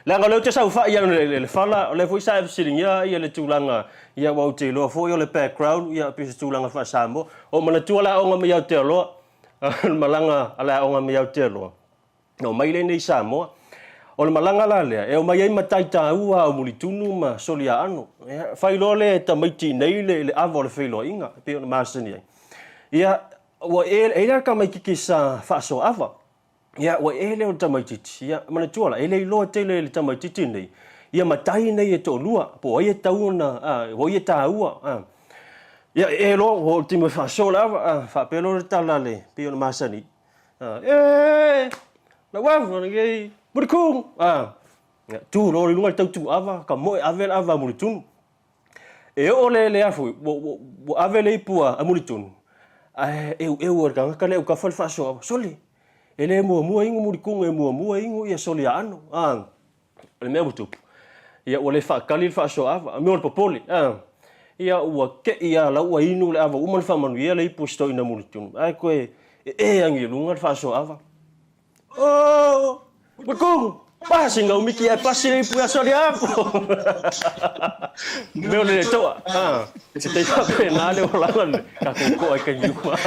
Leaga o lea ou te saofai ai i le fala, o lea foi sa e fesiligia ia le tulaga, ia aua ou te iloa foi o le background, ia pei o se tulaga faa-Samoa. O manatua le aoga mai Aotearoa, le malaga a le aoga mai Aotearoa. Na omai lea i Samoa. O le malaga la lea, e omai ai matai taua ao Mulitunu ma Soliaano. Ia, fai loa lea e tamaiti nei le, le ava o le feiloaiga, e pei ona masani ai. Ia, ua e, e lea tamaititi sa faasoa ava. Ia, ua e lea o le tamaititi. Ia, manatua la, e le iloa tele e le tamaititi nei, ia matai nei e toalua, po o ai e tatau ona, a, o ai e taua. A. Ia, e loa, ua oo i le taimi e faasoa le ava, a, faapea loa le tala a le, pei ona masani. E, lau ava, nei, Mulikung! Ah, tu loa i luga le tau tuava, ka moe ave le ava a Mulitunu. E oo le, le afu, ua, ua, ua ave le ipu a, a Mulitunu, ae eueu e le tagata lea ukafa le faasoa, sole, e le muamua igu Mulikung, e muamua igu ia Soliaano. Ah, O le mea ua tupu, ia ua le faatali le faasoa ava, a mea o le popole, a. Ia ua te'i lava la ua inu le ava ua uma ona faamanuia le ipu o si toeaina mulitunu, ae toe ee agi i luga le faasoa ava. Oh! Ua tu! Pasi ngau miki ai pasi le ipu aso lia po. Mea o le toa. Se te faapena le olaga le tatou koa i taimi uma.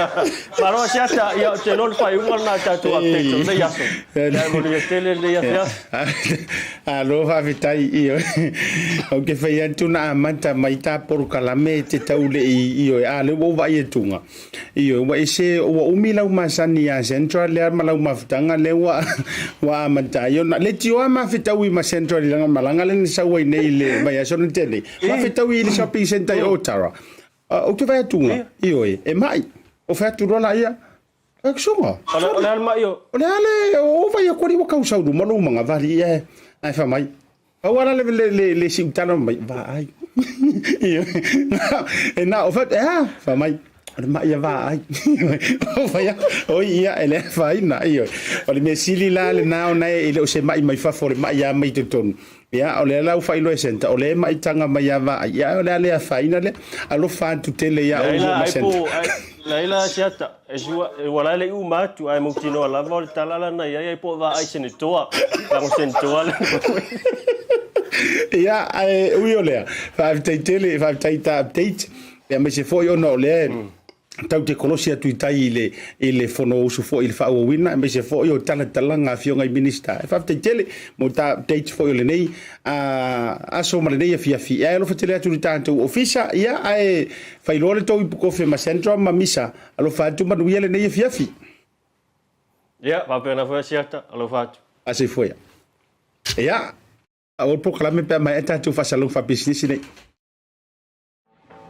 Malo Asiata, ia ou te iloa le faaiuga lena o tatou update o lenei aso. Ia e manuia tele lenei afiafi. Alo faafetai ioe. Ou te fai atu na amata mai ta polokalame e te tau le i ioe a lea ua ou vaai atuga. Ioe, ua ese, ua umi lau masani ia Central lea ma lau mafutaga lea ua ua amata ai ona leitioa mafetaui ma Central i lana malaga lea na sau ai nei i le vaiaso na tea nei. Mafetaui i le shopping centre i Otara. Ou te vaai atuga, ioe, e mai. O fai atu loa laia, Suga. O le a le mai o? O le a le, o vai atu alii ua tau sau luma lou magavali ia ae fai mai. Pau lava le, le, le, le siutala mai, vaai. E na o fai, e a, fai mai, o le mai ia vaai. O fai atu, oi ia, e le afaina, ioe. O le mea sili la lena ona e le o se mai mai fafo, o le mai lava mai totonu. Ia, o lea la ua faailoa e Senta, o lea e maitaga mai ia vaai, ia, o le a le afaina lea. Alofa atu tele ia outou ma Senta. Leai la Siata, e sua, ua la e le i uma atu, ae mautinoa lava o le tala lana i ai, ai po o vaai Senetoa, lago Senetoa le Ia, ae ui o lea, faafetai tele, faafetai ta update, aemaise foi ona o lea tau te kolosi atu i tai i le, i le Fonousu foi i le faaauauina, aemaise foi o talatalaga a Afioga i Minisita. E faafetai tele mo ta update foi o lenei aso ma lenei afiafi. Ae alofa tele atu i le tatou Ofisa, ia, ae failoa le tou ipukofe ma Sandra ma Misa. Alofa atu, manuia lenei afiafi. Ia, faapena foi Asiata, alofa atu. Fasoifua ia. Ia, o le polokalame pe a maea tatou faasalalauga faapisinisi nei.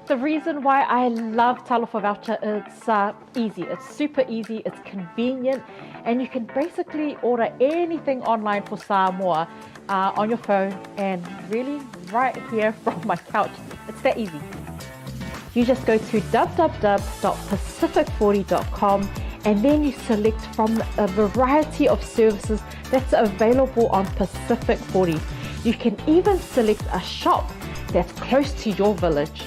The reason why I love Talofa Voucher it's uh, easy. It's super easy, it's convenient, and you can basically order anything online for Samoa uh, on your phone and really right here from my couch. It's that easy. You just go to www.pacific40.com and then you select from a variety of services that's available on Pacific 40. You can even select a shop that's close to your village.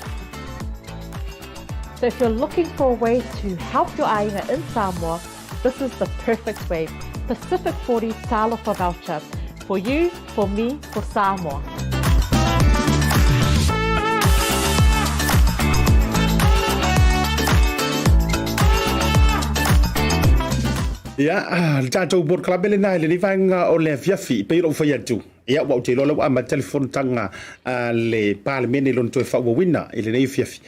So if you're looking for a way to help your aina in Samoa, this is the perfect way. Pacific 40 Talofa Voucher. For you, for me, for Samoa. Ia, le tatou polokalame lena i lenei vaega o le afiafi, pei ona ou fai atu, ia, ua ou te iloa o lea ua amata le fonotaga a le Palemene i lona toe faaauauina i lenei afiafi.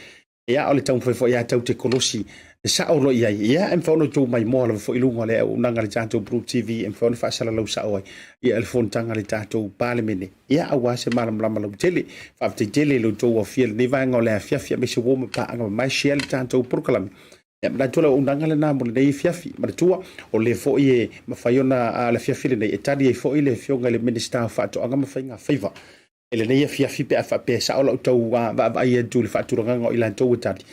Ia, o le taumafai foi ia tau te kolosi sao loa i ai. Ia, e mafai ona outou maimoa lava foi i luga o le auaunaga a le tatou Blue TV e mafai ona faasalalau sao ai ia le fonotaga a le tatou Palemene. Ia, aua se malamalama lautele. Faafetai tele i lo outou aofia i lenei vaega o le afiafi aemaise uo ma paaga mamae share le tatou polokalame. Ia, manatu o le auaunaga lena mo lenei afiafi. Manatua, o lea foi e mafai ona le afiafi lenei e tali ai foi le Afioga i le Minisita o Faatoaga ma Faiga Faiva i lenei afiafi pe a faapea e sao lau tau vaavaai atu i le faatulagaga o i latou e tali.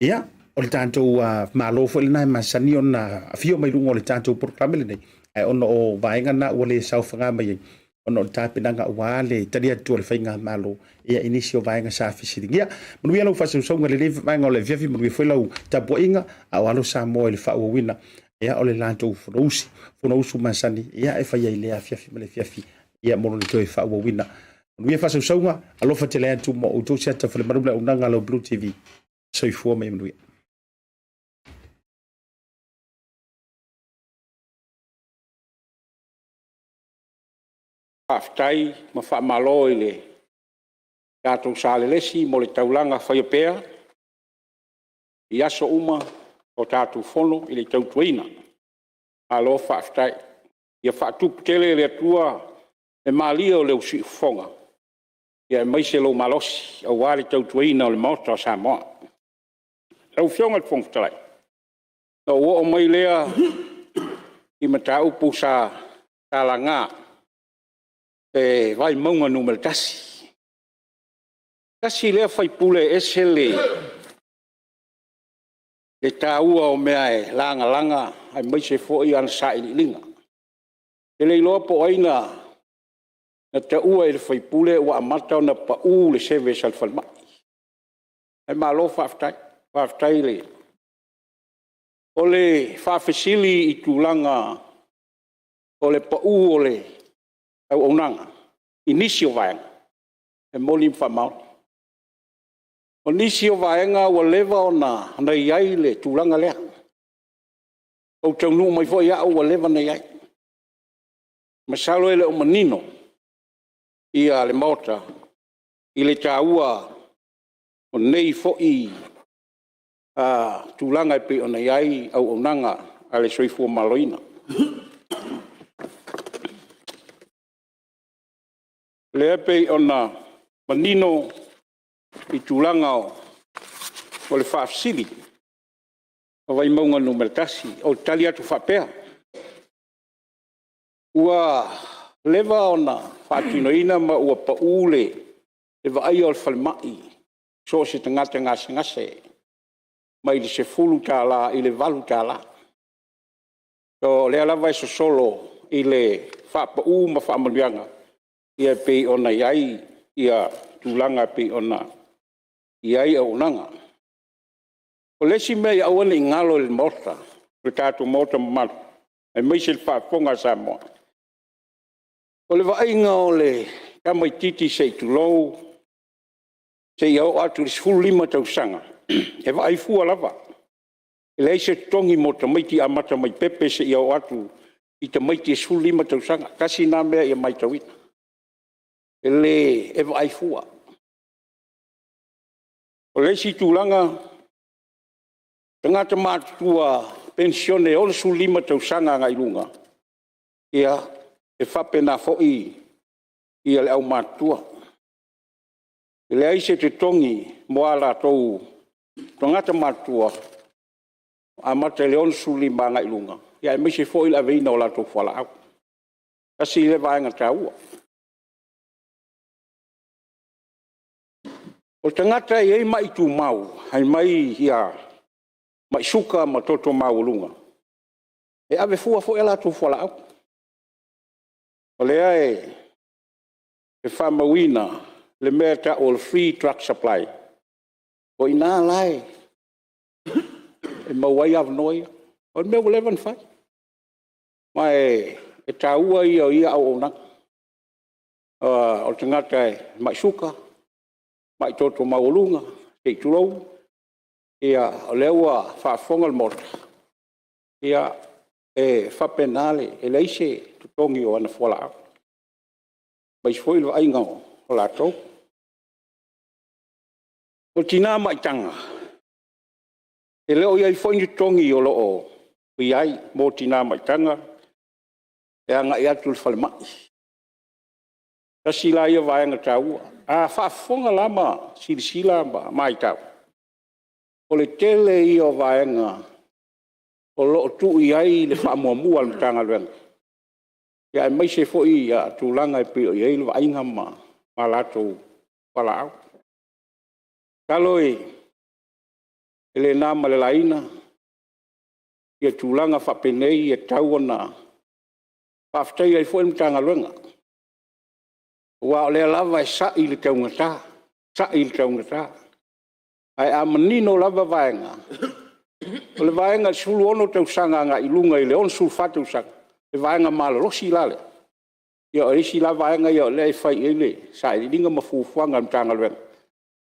Ia, o le tatou Malo foi lena e masani ona afio mai luga o le tatou polokalame lenei, ae ona o vaega na ua le saofaga mai ai, ona o le tapenaga aua le tali atu a le Faigamalo ia i nisi o vaega sa fesiligia. Manuia lau faasausauga i lenei vaega o le afiafi, manuia foi lau tapuaiga, a o alo Samoa i le faaauauina ia o le latou Fonousu, Fonousu masani ia e fai ai lea afiafi ma le afiafi ia mo lona toe faaauauina. Manuia faasausauga, alofa tele atu ma outou siata falemalu ma le auaunaga a lau Blue TV. Soifua ma ia manuia. Faafetai ma faamalo i le tatou Salelesi mo le taulaga faia pea i aso uma o tatou fono i le tautuaina. Malo faafetai. Ia faatupu tele e le Atua le malie o lou siufofoga, aemaise lou malosi aua le tautuaina o le Maota o Samoa. Lau Afioga i le Fofoga Fetalai, ona ou oo mai lea i mataupu sa laga e Vaimauga 1. Tasi lea sui usufono e ese le taua o mea e lagalaga aemaise foi ana sailiiliga. Ou te le iloa po o ai na taua i le sui usufono ua amata ona pau le service a le falemai. Ae malo faafetai. Faafetai i le… O le faafesili i tulaga o le pau o le auaunaga i nisi o vaega, e moni ma faamaoni. O nisi o vaega ua leva ona i ai le tulaga lea. Ou te taunuu mai foi au ua leva ona i ai. Masalo e le o manino le Maota i le taua o nei foi tulaga e pei ona i ai auaunaga a le soifua maloloina. O lea e pei ona manino i tulaga o le faafesili a Vaimauga 1. Ou te tali atu faapea, ua leva ona faatinoina ma ua pau le vaaia o le falemai i so o se tagata gasegase mai le $10 i le $8. O lea lava e sosolo i le faapau ma faamanuiaga e pei ona i ai tulaga e pei ona i ai auaunaga. O le isi mea ia aua ne i galo i le Maota, le tatou Maota mamalu, aemaise le faafofoga a Samoa, o le vaaiga o le tamaitiiti se i tulou seia oo atu i le 15 tausaga, e vaai fua lava. E leai se totogi mo tamaiti amata mai pepe seia oo atu i tamaiti e 15 tausaga. Tasi lena mea ia matauina, e vaai fua. O le isi tulaga, tagata matutua penisione e 65 tausaga agai i luga, e faapena foi le aumatutua. E leai se totogi mo a latou tagata matutua amata i le 65 agai i luga, aemaise foi o le aveina o latou fualaau. Tasi lea vaega taua. O tagata e i ai mai tumau, mai suka ma toto maualuga, e ave fua foi a latou fualaau. O lea e faamauina le mea e tau o le free drug supply, o i ina la e maua ai avanoa ia. O le mea ua leva ona fai, ma e taua ia o ia auaunaga. O le tagata e mai suka, mai toto maualuga se i tulou, ia o lea ua faafofoga le Maota, e faapena, e leai se totogi o ana fualaau, aemaise foi le vaaiga o latou. O tina maitaga, e le o i ai foi ni totogi o lo o i ai mo tina maitaga e agai atu i le falemai. Tasi la ia vaega taua. A faafofoga la ma silasila ma matau, o le tele ia o vaega o lo o tuu i ai le faamuamua a le Matagaluega, aemaise foi tulaga e pei ona i ai le vaaiga ma latou fualaau. Masalo e le na ma le laina tulaga faapenei e tatau ona faafetaia ai foi le Matagaluega, aua o lea lava e sai i le taugata, sai i le taugata. Ae a manino lava vaega, o le vaega e 16 tausaga agai i luga i le 64 tausaga, le vaega malolosi la lea, ia o isi la vaega ia o lea e fai i ai le sailiiliga ma fuafuaga a le Matagaluega,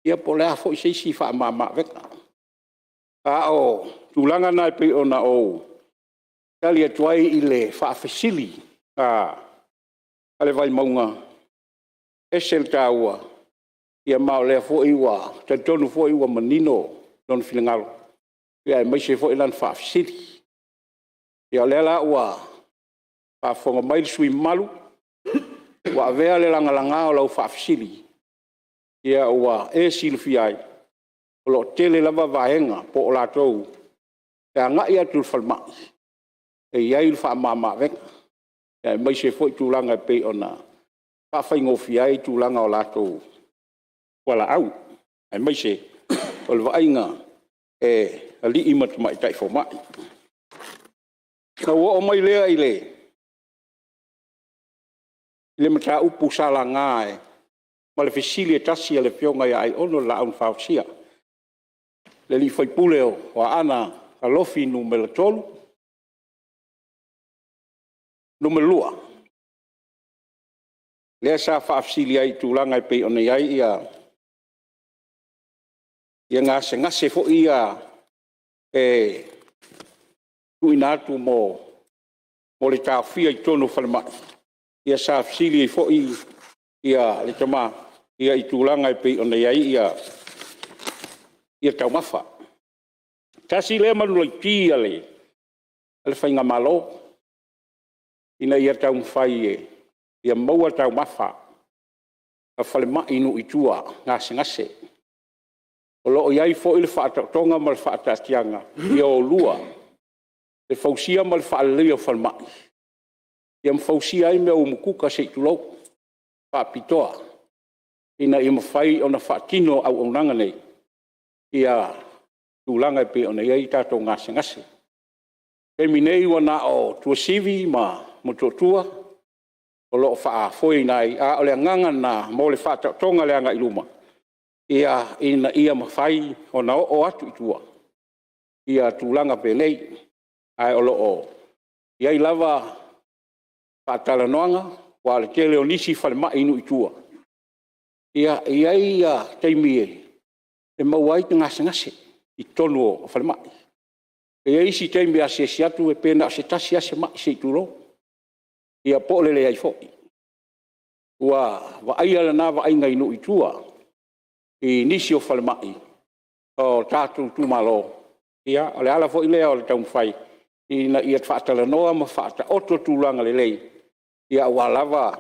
ia po o le a foi se isi faamamaavega. A o tulaga na e pei ona ou tali atu ai i le faafesili a le Vaimauga, e ese le taua, ma o lea foi ua talitonu foi ua manino lona finagalo, aemaise foi lana faafesili. Ia o lea la ua faafofoga mai le sui usufono mamalu, ua avea le lagalaga o lau faafesili ua e silafia ai, o lo o tele lava vaega po o latou e agai atu i le falemai e i ai le faamamaavega, aemaise foi tulaga e pei ona faafaigofie ai tulaga o latou fualaau, aemaise o le vaaiga e alii ma tamaitai fomai. Ona ou oo mai lea i le mataupu sa laga ma le fesili e tasi a le Afioga ia Aiono le Laau na Fausia, le sui usufono o Aana Alofi 2. Lea sa faafesili ai i tulaga e pei ona i ai gasegase foi ia e tuuina atu mo le taofia i totonu o falemai, ia sa fesili ai foi le tama i tulaga e pei ona i ai taumafa. Tasi lea manulauti a le faigamalo, ina ia taumafai ia maua taumafa a falemai i nuu i tua, gasegase. O lo o i ai foi le faataotoga ma le faataatiaga ia o lua le fausia ma le faaleleia o falemai, ia ma fausia ai mea umukuka, se i tulou, faapitoa, ina ia mafai ona faatino auaunaga nei i tulaga e pei ona i ai tatou gasegase. O le taimi nei ua na o Tuasivi ma Motootua o lo o faafoeina ai, a o le agaga lena mo le faataotoga i le agai i luma, ina ia mafai ona oo atu i tua tulaga faapenei. Ae o lo o i ai lava faatalanoaga, aua o le tele o nisi falemai i nuu i tua, e i ai taimi e maua ai gasegase i totonu o falemai. E i ai isi taimi e asiasi atu pe na o se tasi lava se mai se i tulou, ia po o le leai foi. Ua vaaia lena vaaiga i nuu i tua i nisi o falemai o tatou itumalo. Ia, o le ala foi lea o le taumafai ina ia faatalanoa ma faataoto tulaga lelei aua lava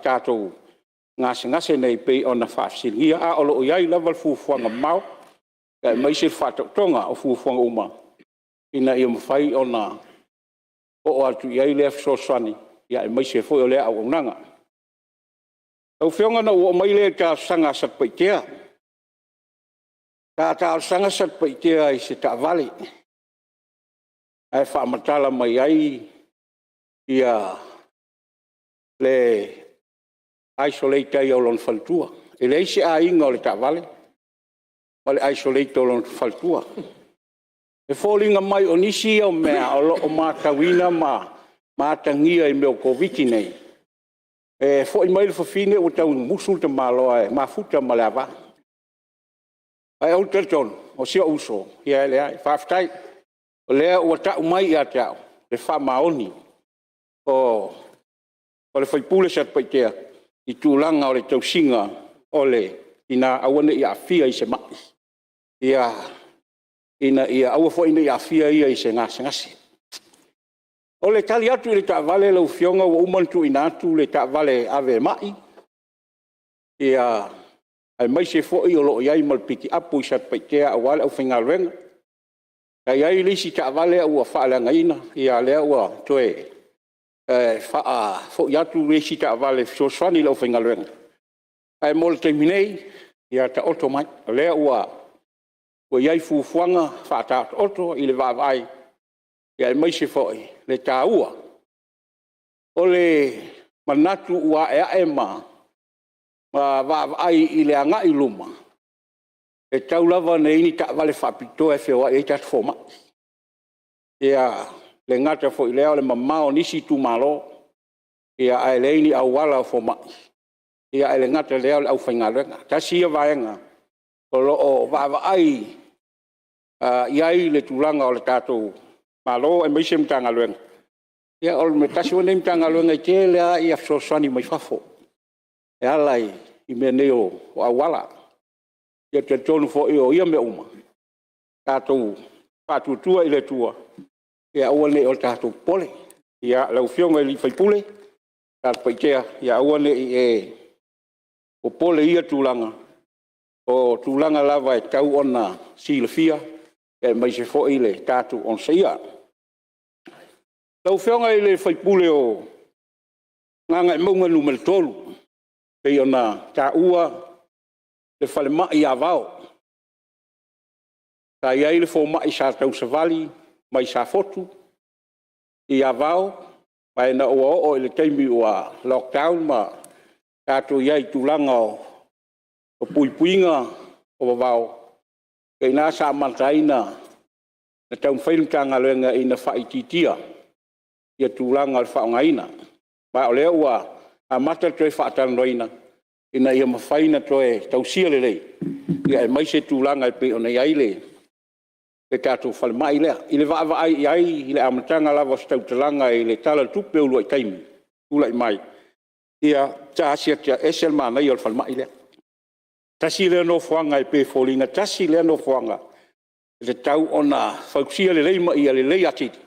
tatou gasegase nei pei ona faafesiligia. Ae o lo o i ai lava le fuafuaga mamao aemaise le faataotoga o fuafuaga uma ina ia mafai ona oo atu i ai lea fesoasoani, aemaise foi o lea auaunaga. Lau Afioga ona ou oo mai lea i le talosaga a Satupaitea. Sa talosaga Satupaitea i se taavale ae faamatala mai ai le isolate ai o lona faletua. E leai se aiga o le taavale ma le isolate ai o lona faletua. E foliga mai o nisi ia o mea o lo o matauina ma atagia i mea o Koviti-19 nei, e foi mai le fafine ua tau musu le tamaloa e mafuta ma le ava. Ae ou te talitonu, o si ou uso, ia e leai, faafetai o lea ua tau mai ia te au le faamaoni o le sui usufono Satupaitea i tulaga o le tausiga o le tina aua ne i aafia i se mai, ina ia aua foi ne i aafia ia i se gasegase. O le tali atu i le taavale lau Afioga, ua uma ona tuuina atu le taavale ave ma'i, aemaise foi o lo o i ai ma le pikiapu i Satupaitea aua le aufaigaluega. Sa i ai le isi taavale a ua faaleagaina, ia o lea ua toe faafoi atu le isi taavale e fesoasoani i le aufaigaluega. Ae mo le taimi nei, ia taoto mai, o lea ua i ai fuafuaga faataotooto i le vaavaai, aemaise foi le taua o le manatu ua aeae ma vaavaai i le agai i luma, e tatau lava ona i ai ni taavale faapitoa e feoai ai tatou fomai. E le gata foi i lea o le mamao o nisi itumalo, ae leai ni auala o fomai, ae le gata i lea o le aufaigaluega. Tasi ia vaega o lo o vaavaai i ai le tulaga o le tatou Malo aemaise le Matagaluega. Ia o le tasi foi lenei Matagaluega e tele lava fesoasoani mai fafo e ala i mea nei o auala. Ou te talitonu foi o ia mea uma, tatou faatuatua i le Atua ia aua ne i o tatou popole. Lau Afioga i le sui usufono o Satupaitea, ia aua ne i e popole i ia tulaga, o tulaga lava e tatau ona silafia aemaise foi le tatou onosaia. Lau Afioga i le sui usufono mo Gagaemauga 3 pei ona taua le falemai i Avao, sa i ai le fomai sa tausavali mai Safotu i Avao, ae ina ua oo i le taimi ua lockdown ma tatou i ai i tulaga o puipuiga o vavao, o i ina sa amata ai ona taumafai le Matagaluega ina ia faaitiitia tulaga o le faaaogaina. Ma o lea ua amata le toe faatalanoaina ina ia mafai ona toe tausia lelei, aemaise tulaga e pei ona i ai le tatou falemai lea. I le vaavaai i ai i le amataga lava o se tautalaga i le Tala o le Tupe i le uluai taimi na tulai mai, sa siaki atu, e ese le manaia o le falemai lea. Tasi lea nofoaga e pei e foliga e tasi lea nofoaga e tatau ona fausia lelei ma ia lelei atili,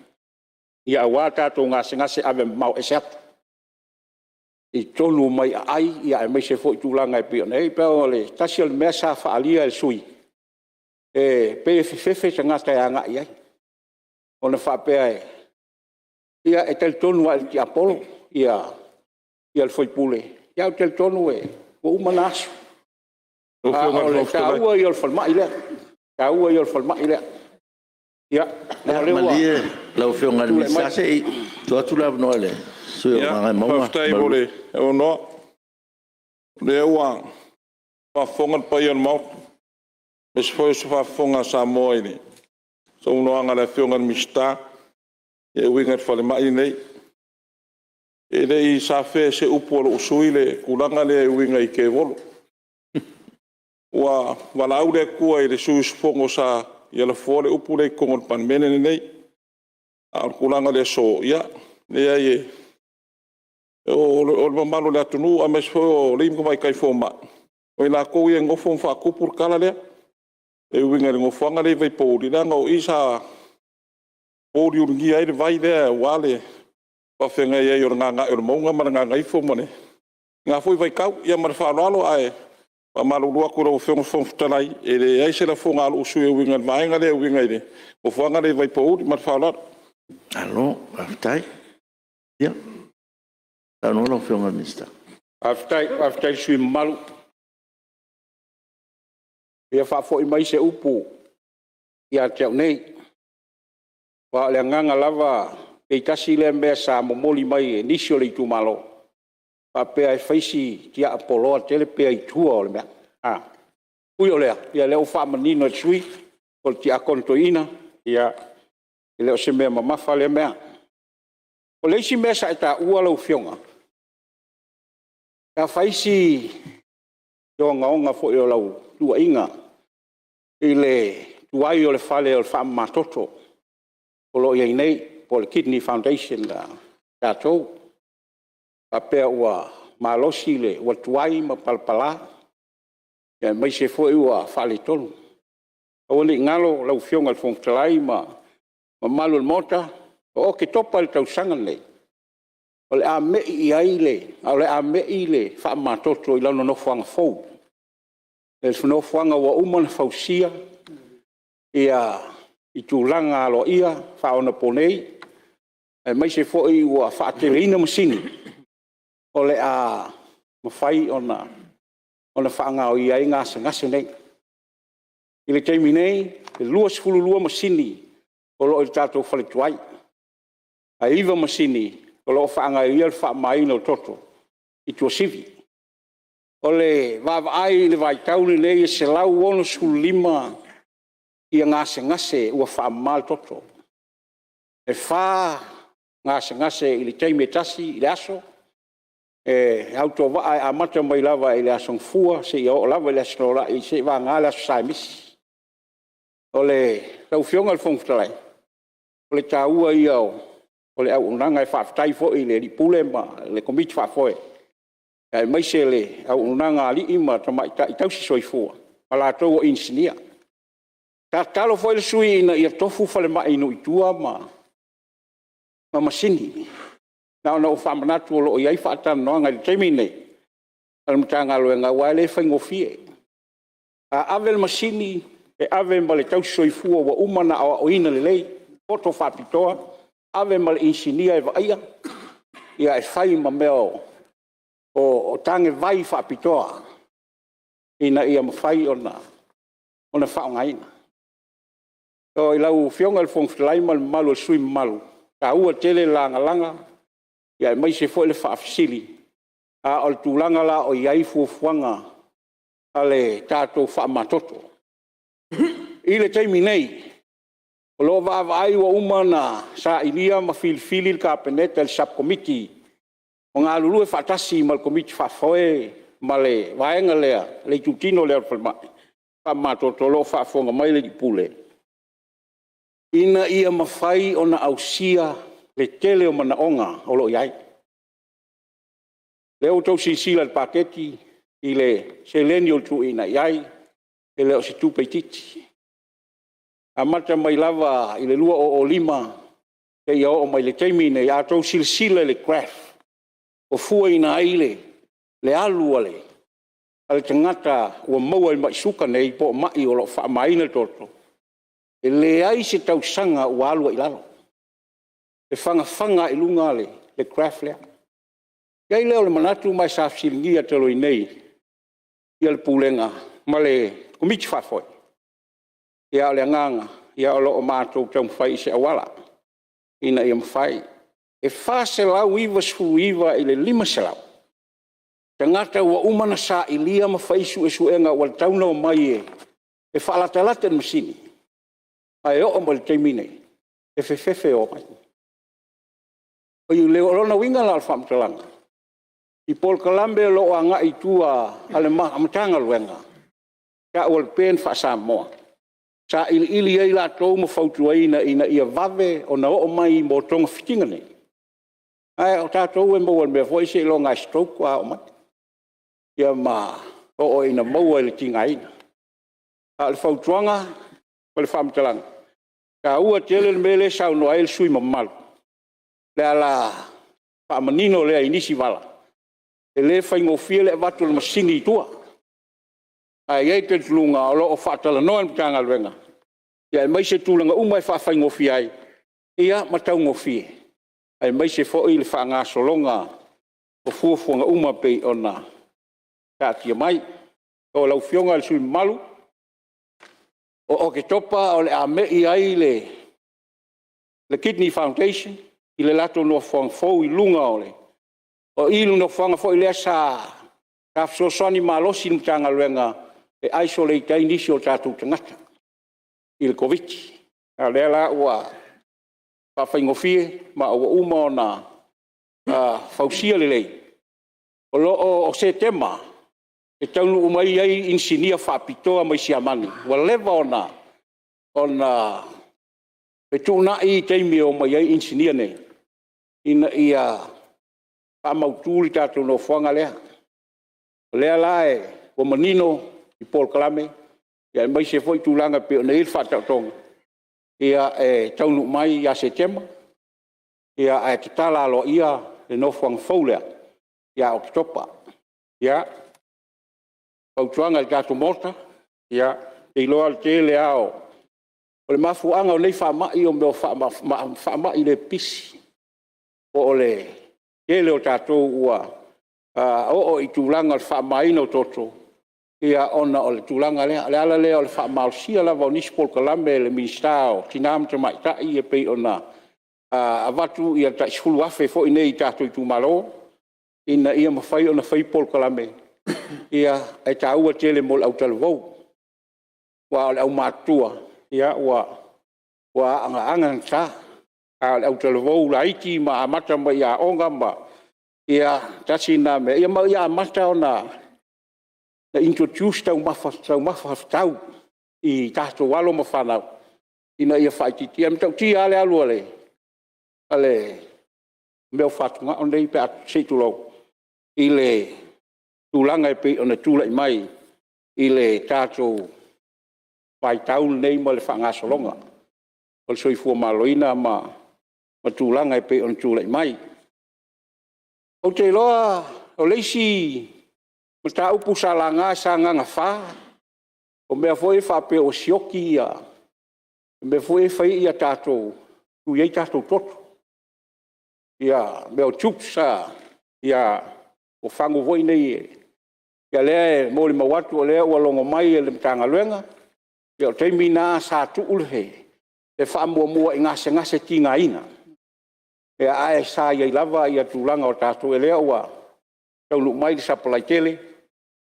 aua tatou gasegase ave mamao ese atu i totonu mai aai aemaise foi tulaga e pei ona i ai. E pei o le tasi o mea sa faaalia e le sui usufono, e pei e fefefe tagata e agai i ai ona faapea, ia e talitonu lava i le tiapolo le sui usufono, ae ou te talitonu ua uma na aso. A o le taua ia o le falemai lea, o le taua ia o le falemai lea. Ia, Malie lau Afioga i le Minisita, se i tuu atu le avanoa i le sui usufono mo Gagaemauga. Faafetai mo le avanoa. O lea ua faafofoga le paia o le Maota, aemaise foi o se faafofoga a Samoa i le saunoaga a le Afioga i le Minisita e uiga i le falemai lenei. E le i safea i se upu a lou sui usufono le tulaga lea e uiga i tevolo. Ua valaau le Atua i le sui usufono sa ia lafoa le upu lea i totonu o le Palemene lenei. A o le tulaga i le aso, ia, e leai o le mamalu o le atunuu aemaise foi o alii ma tamaitai fomai, o i latou ia e nonofo ma faatupu le tala lea e uiga i le nofoaga lea i Vaipouli, leaga o i sa pouliuligia ai le vai lea aua le faafeagai ai o le gagaeolemauga ma le gagaifo i lena foi vaitau. Ia ma le faaaloalo, ae faamalulu atu i lau Afioga i le Fofoga Fetalai, e leai se lafoga a lou sui usufono e uiga i le vaega lea e uiga i le nofoaga lea i Vaipouli. Ma le faaaloalo. Malo faafetai. Ia, saunoa lau Afioga i le Minisita. Faafetai i le sui usufono mamalu. Ia faafoi mai se upu ia te au nei, aua o le agaga lava, pei tasi lea mea sa momoli mai e nisi o le itumalo, faapea e fai si tiapoloa tele pe i tua o le mea. Ui o lea, o lea ua faamanino e le sui usufono o le tiakono toeaina, ia, e le o se mea mamafa lea mea. O le isi mea sa e taua lau Afioga, sa fai si ogaoga foi o lau tuuaiga i le tuai o le fale o le faamamatoto o lo o i ai nei po o le Kidney Foundation a tatou, faapea ua malosi, ua tuai ma palapala, aemaise foi ua faaletonu. Aua ne i galo lau Afioga i le Fofoga Fetalai ma le mamalu o le Maota, o Oketopa i le tausaga lenei, o le a me'i le faamamatoto i lona nofoaga fou, le nofoaga ua uma ona fausia i tulaga aloaia faaonaponei, aemaise foi ua faateleina masini o le a mafai ona faagaoioia ai gasegase nei. I le taimi nei, e 22 masini o lo o i le tatou fale tuai, ae 9 masini o lo o faagaoioia le faamamaina o toto i Tuasivi. O le vaavaai i le vaitau lenei, e 165 gasegase ua faamama le toto. E 4 gasegase i le taimi e tasi i le aso, e autovaa e amata mai lava i le Aso Gafua seia oo lava i le Aso Toonai, seiavagana le Aso Sa e misi. Lau Afioga i le Fofoga Fetalai, o le taua ia o le auaunaga. E faafetai foi i le alii Pule ma le Komiti Faafoe, aemaise le auaunaga a alii ma tamaitai tausisoifua ma latou o inisinia. Sa tatalo foi le sui usufono ina ia tofua falemai i nuu i tua ma masini. Na ona ou faamanatu o lo o i ai faatalanoaga i le taimi lenei a le Matagaluega, aua e le faigofie. A ave le masini, e ave ma le tausisoifua ua uma ona aoaoina lelei, poto faapitoa, ave ma le inisinia e vaaia, e fai ma mea o tanevai faapitoa ina ia mafai ona faaaogaina. Lau Afioga i le Fofoga Fetalai ma le mamalu o sui usufono mamalu, e taua tele le lagalaga aemaise foi le faafesili, a o le tulaga la o i ai fuafuaga a le tatou faamamatoto. I le taimi nei, o lo o vaavaai ua uma ona sailia ma filifili le Kapeneta i le sub-Komiti Ma galulue faatasi ma le Komiti Faafoe ma le vaega lea, le itutino lea o le falemai faamamatoto, o lo o faafofoga mai le alii Pule, ina ia mafai ona ausia le tele o manaoga o lo o i ai. O lea ua outou silasila i le paketi i le seleni ua tuuina i ai, e le o se tupe itiiti. E amata mai lava i le 2005 seia oo mai i le taimi lenei, a outou silasila i le graph o fuaina ai le alu a le tagata ua maua i mai suka nei po o mai o lo o faamamaina le toto, e leai se tausaga ua alu ai i lalo, e fagafaga lava i luga le graph lea. Ona i ai lea o le manatu ma e sa fesiligia talu ai nei le Pulega ma le Komiti Faafoe, a o le agaga o lo o matou taumafai i se auala ina ia mafai. E 499 i le 500 tagata ua uma ona sailia ma fai suesuega ua tatau ona omai e faalatalata i le masini, ae oo mai i le taimi lenei, e fefefe e omai. O lona uiga la o le faamatalaga, i polokalame o lo o agai i tua a le Matagaluega, e tau o le PEN faa-Samoa, sailiili ai latou ma fautuaina ina ia vave ona oo mai mo togafitiga nei, ae o tatou e maua i le mea foi lea seiloga lava e stroke faatoa oo mai, ia ma oo ina maua i le tigaina. A o le fautuaga ma le faamatalaga, e taua tele le mea lea e saunoa ai le sui usufono mamalu, o le ala faamanino lea i nisi vala, e le faigofie le avatu o le masini i tua. Ae i ai le talitonuga o lo o faatalanoa e le Matagaluega, aemaise tulaga uma e faafaigofie ai ma taugofie, aemaise foi le faagasologa o fuafuaga uma e pei ona taatia mai. Lau Afioga i le sui usufono mamalu, o Oketopa o le a me i ai le Kidney Foundation i le latou nofoaga fou i luga o le... O i i le nofoaga foi lea sa fesoasoani malosi le Matagaluega e isolate ai nisi o tatou tagata i le Koviti-19. A o lea la ua faafaigofie ma ua uma ona fausia lelei. O Setema e taunuu mai ai inisinia faapitoa mai Siamani, ua leva ona fetuunai taimi e omai ai inisinia nei, ina ia faamautu le tatou nofoaga lea. O lea la ua manino i polokalame aemaise foi tulaga e pei ona i ai le faataotoga, e taunuu mai ia Setema ae tatala aloaia le nofoaga fou lea ia Oketopa. Ia, fautuaga i le tatou Maota, ou te iloa o le tele lava o le mafuaaga o nei faamai o mea o faamai le pipisi, po o le tele o tatou ua oo i tulaga o le faamamaina o toto, ona o le tulaga lea. O le ala lea o le faamalosia lava o nisi polokalame a le Minisita o Tina ma Tamaitai pei ona avatu le tai $10,000 foi nei i tatou itumalo, ina ia mafai ona fai polokalame, e taua tele mo le autalavou, aua o le aumatutua ua anagata, a o le autalavou laiti ma amata mai i aoga ma... ia tasi lena mea, ma ia amata ona introduce taumafa tatau i tatou alo ma fanau ina ia faaitiitia. E matautia lava le alu a le mea o fatugao nei se i tulou, i le tulaga e pei ona tulai mai i le tatou vaitau lenei ma le faagasologa o le soifua maloloina ma tulaga e pei ona tulai mai. Ou te iloa o le isi mataupu sa laga e Sagaga 4, o mea foi ia faapea ua sioki mea foi ia e tui ai tatou toto, mea o tubes po o fagu foi nei. Ia o lea e molimau atu o lea ua logo mai e le Matagaluega, o le taimi lena sa tuu le faamuamua i gasegase tigaina, ae sa i ai lava tulaga o tatou, o lea ua taunuu mai le sapalai tele,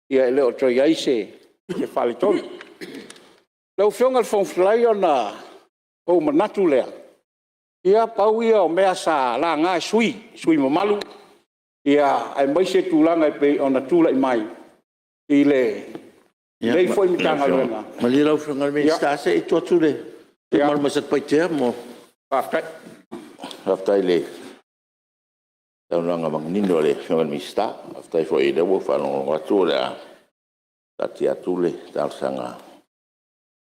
e le o toe i ai se faaletonu. Lau Afioga i le Fofoga Fetalai ona ou manatu lea, ia pau ia o mea sa laga e sui usufono mamalu. Aemaise tulaga e pei ona tulai mai i lenei foi Matagaluega. Malie lau Afioga i le Minisita se i tuu atu le sui usufono mamalu mai Satupaitea mo… Faafetai. Faafetai i le saunoaga manino a le Afioga i le Minisita. Faafetai foi o lea ua ou faalogologo atu o le a taatia atu le talosaga a le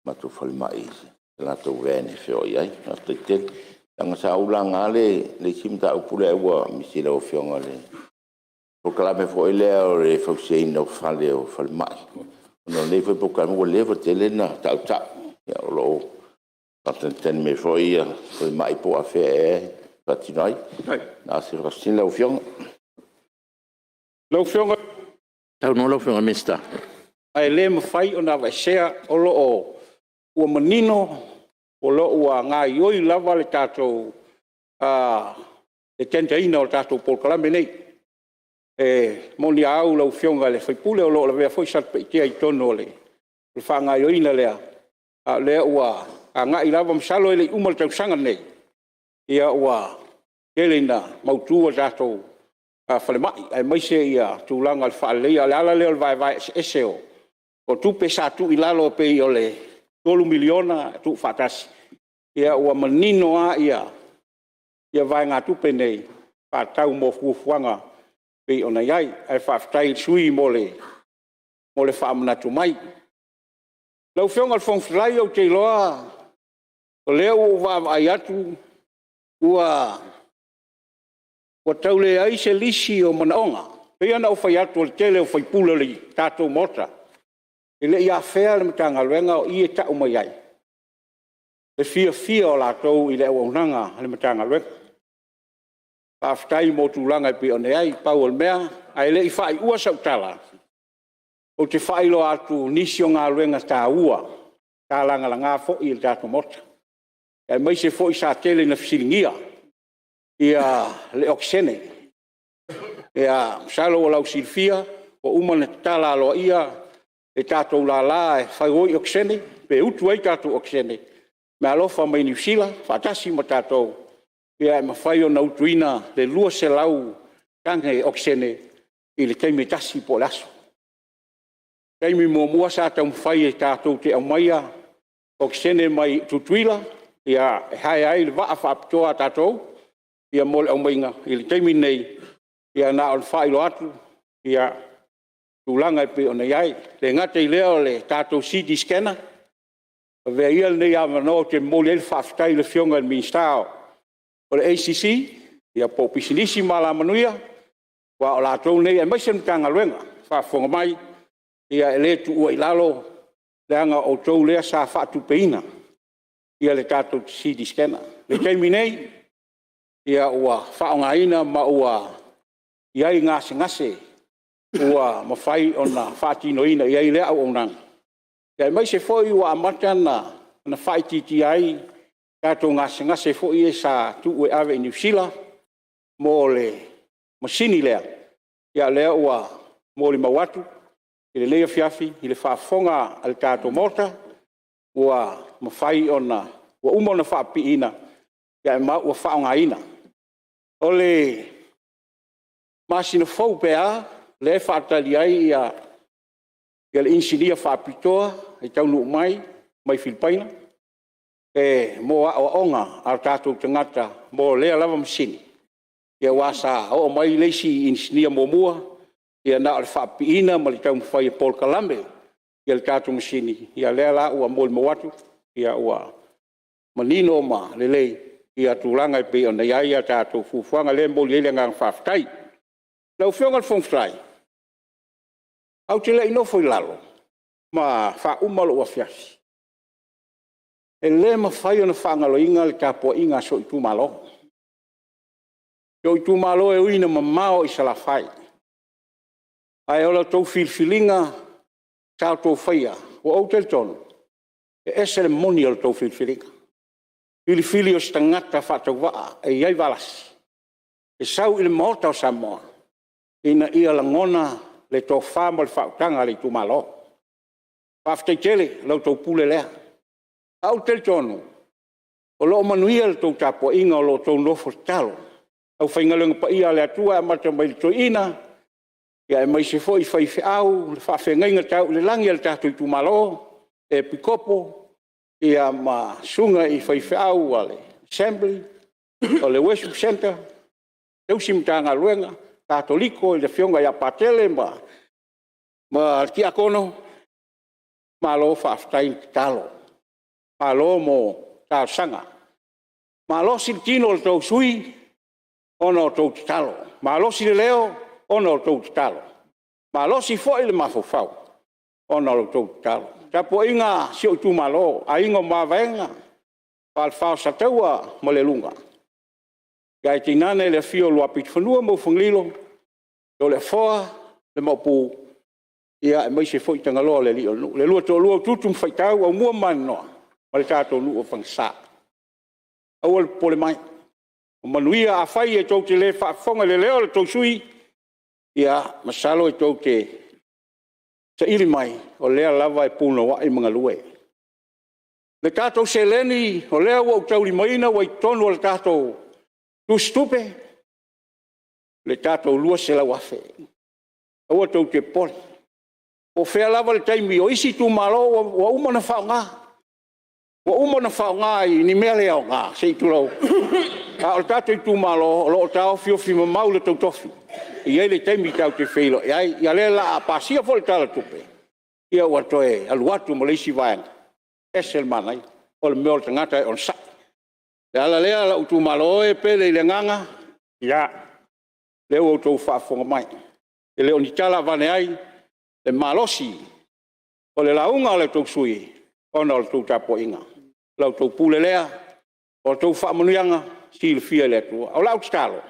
matou falemai i se latou van e feoai ai. Faafetai tele. Leaga sa ou laga le isi mataupu lea ai ua misi i lau Afioga i le polokalame foi lea o le fausiaina o fale o falemai, ona o lenei foi polokalame ua leva tele ona tautau, o lo o faatalitali mai foi falemai po o afea ea e faatino ai. Na o se faafesili lau Afioga. Lau Afioga… Saunoa lau Afioga i le Minisita. Ae le mafai ona aveesea, o lo o ua manino o lo o ua gaoioi lava le tender ina o le tatou polokalame lenei. E moni a au lau Afioga i le sui usufono o lo o lavea foi Satupaitea i totonu o le faagaoioiga lea, a o lea ua agai lava. Masalo e le i uma le tausaga lenei ua tele ina mautu a tatou falemai, aemaise tulaga o le faaleleia. O le ala lea o le vaevae eseese o tupe sa tuu i lalo e pei o le $3 miliona tuufaatasi, ua manino lava vaegatupe nei e faatatau mo fuafuaga e pei ona i ai. Ae faafetai i le sui usufono mo le faamanatu mai. Lau Afioga i le Fofoga Fetalai, ou te iloa o lea ua ou vaavaai atu ua tau leai se lisi o manaoga. E pei ona ou fai atu o le tele o sui usufono o le tatou Maota, e le i afea le Matagaluega, o i e tau mai ai le fiafia o latou i le auaunaga a le Matagaluega. Faafetai mo tulaga e pei ona i ai. Pau o le mea, ae le i faaiua sau tala, ou te faailoa atu nisi o galuega taua sa lagalaga foi e le tatou Maota, aemaise foi sa tele ina fesiligia le okesene. Masalo ua lausilafia ua uma ona tatala aloaia le tatou lala e fau ai okesene pe utu ai tatou okesene meaalofa mai Niu Sila faatasi ma tatou, e mafai ona utuina le 200 tane okesene i le taimi e tasi po o le aso. O le taimi muamua sa taumafai tatou te aumaia okesene mai Tutuila e hire ai le vaa faapitoa a tatou mo le aumaiga. I le taimi lenei, na ona faailoa atu tulaga e pei ona i ai. E le gata i lea o le tatou CT Scanner, avea ia lenei avanoa ou te momoli ai le faafetai i le Afioga i le Minisita o le ACC po o Pisinisi ma Alamanuia, aua o latou nei aemaise le Matagaluega o faafofoga mai, e le tuua i lalo, leaga o outou lea sa faatupeina le tatou CT Scanner. I le taimi nei, ua faaaogaina ma ua i ai gasegase ua mafai ona faatinoina i ai lea auaunaga, aemaise foi ua amata ona faaitiitia ai tatou gasegase foi ia sa tuu e ave i Niu Sila mo le masini lea. O lea ua molimau atu i lenei afiafi i le faafofoga a le tatou Maota, ua uma ona faapipiina ma ua faaaogaina. O le masina fou pe a, lea e faatali ai le inisinia faapitoa e taunuu mai mai Filipaina mo aoaoga a o tatou tagata mo lea lava masini, aua sa oo mai le isi inisinia muamua, ia na o le faapipiina ma le taumafai e polokalame le tatou masini, ia o lea la ua molimau atu ua manino ma lelei tulaga e pei ona i ai a tatou fuafuaga. O lea e momoli ai le agaga faafetai. Lau Afioga i le Fofoga Fetalai, ae ou te le i nofo i lalo ma faauma lou afiafi, e le mafai ona faagaloina le tapuaiga a si ou itumalo. Si ou itumalo e ui ina mamao i Salafai, ae o la outou filifiliga sa outou faia, ua ou talitonu, e ese le moni o la outou filifiliga. Filifili o se tagata faatauvaa e i ai Valasi e sau i le Maota o Samoa ina ia lagona le tofa ma le faautaga a le itumalo. Faafetai tele i la outou pule lea. Ae ou te talitonu o lo o manuia le tou tapuaiga o lo o outou nofo tatalo. Aufaigaluega paia a le Atua e amata mai i le toeaina, aemaise foi faifeau, le faafeagaiga tau i le lagi a le tatou itumalo, Epikopo ma susuga i faifeau a le Assembly, o le Worship Centre, tausi Matagaluega, Katoliko i le afioga ia Patele ma le tiakono, malo faafetai tatalo, malo mo talosaga. E malosi le tino o le tou sui usufono ona o a outou tatalo, malosi le leo ona o a outou tatalo, malosi foi le mafaufau ona o la outou tatalo. Le tapuaiga a si ou itumalo, Aiga o Mavaega, Falefa o Sataua ma Lealuga, ae tainane le afio o Luapitofanua ma Ufagalilo, Toleafoa le Maopu, aemaise foi Tagaloa o le alii o le nuu. Le lua toalua o Utuutu ma Faitau, Aumua ma Maninoa ma le tatou nuu o Fagasa. Aua le popole mai, ua manuia. Afai tou te le faafofoga i le leo o la outou sui usufono, ia masalo tou te saili mai o lea lava e punouai ma galue. Le tatou seleni o lea ua ou taulimaina ua i totonu o le tatou tusitupe le tatou $200,000. Aua tou te popole, po o fea lava le taimi, o isi itumalo ua uma ona faaaoga, ua uma ona faaaoga i ni mea le aoga se i tulou, a o le tatou itumalo o lo o taofiofimamau le tou tofi, e i ai le taimi tatou te feiloai ai. Ia o lea o le a pasia foi le Tala o le Tupe, ia ua toe alu atu ma le isi vaega, e ese le manaia. O le mea o le tagata e onosai. O le ala lea lou itumalo e pele i le agaga, ia, o lea ua outou faafofoga mai, e le o ni tala avane ai le malosi o le lauga a la outou sui usufono ona o la outou tapuaiga. O la outou pule lea, o a outou faamanuiaga e silafia e le Atua. O lau tatalo,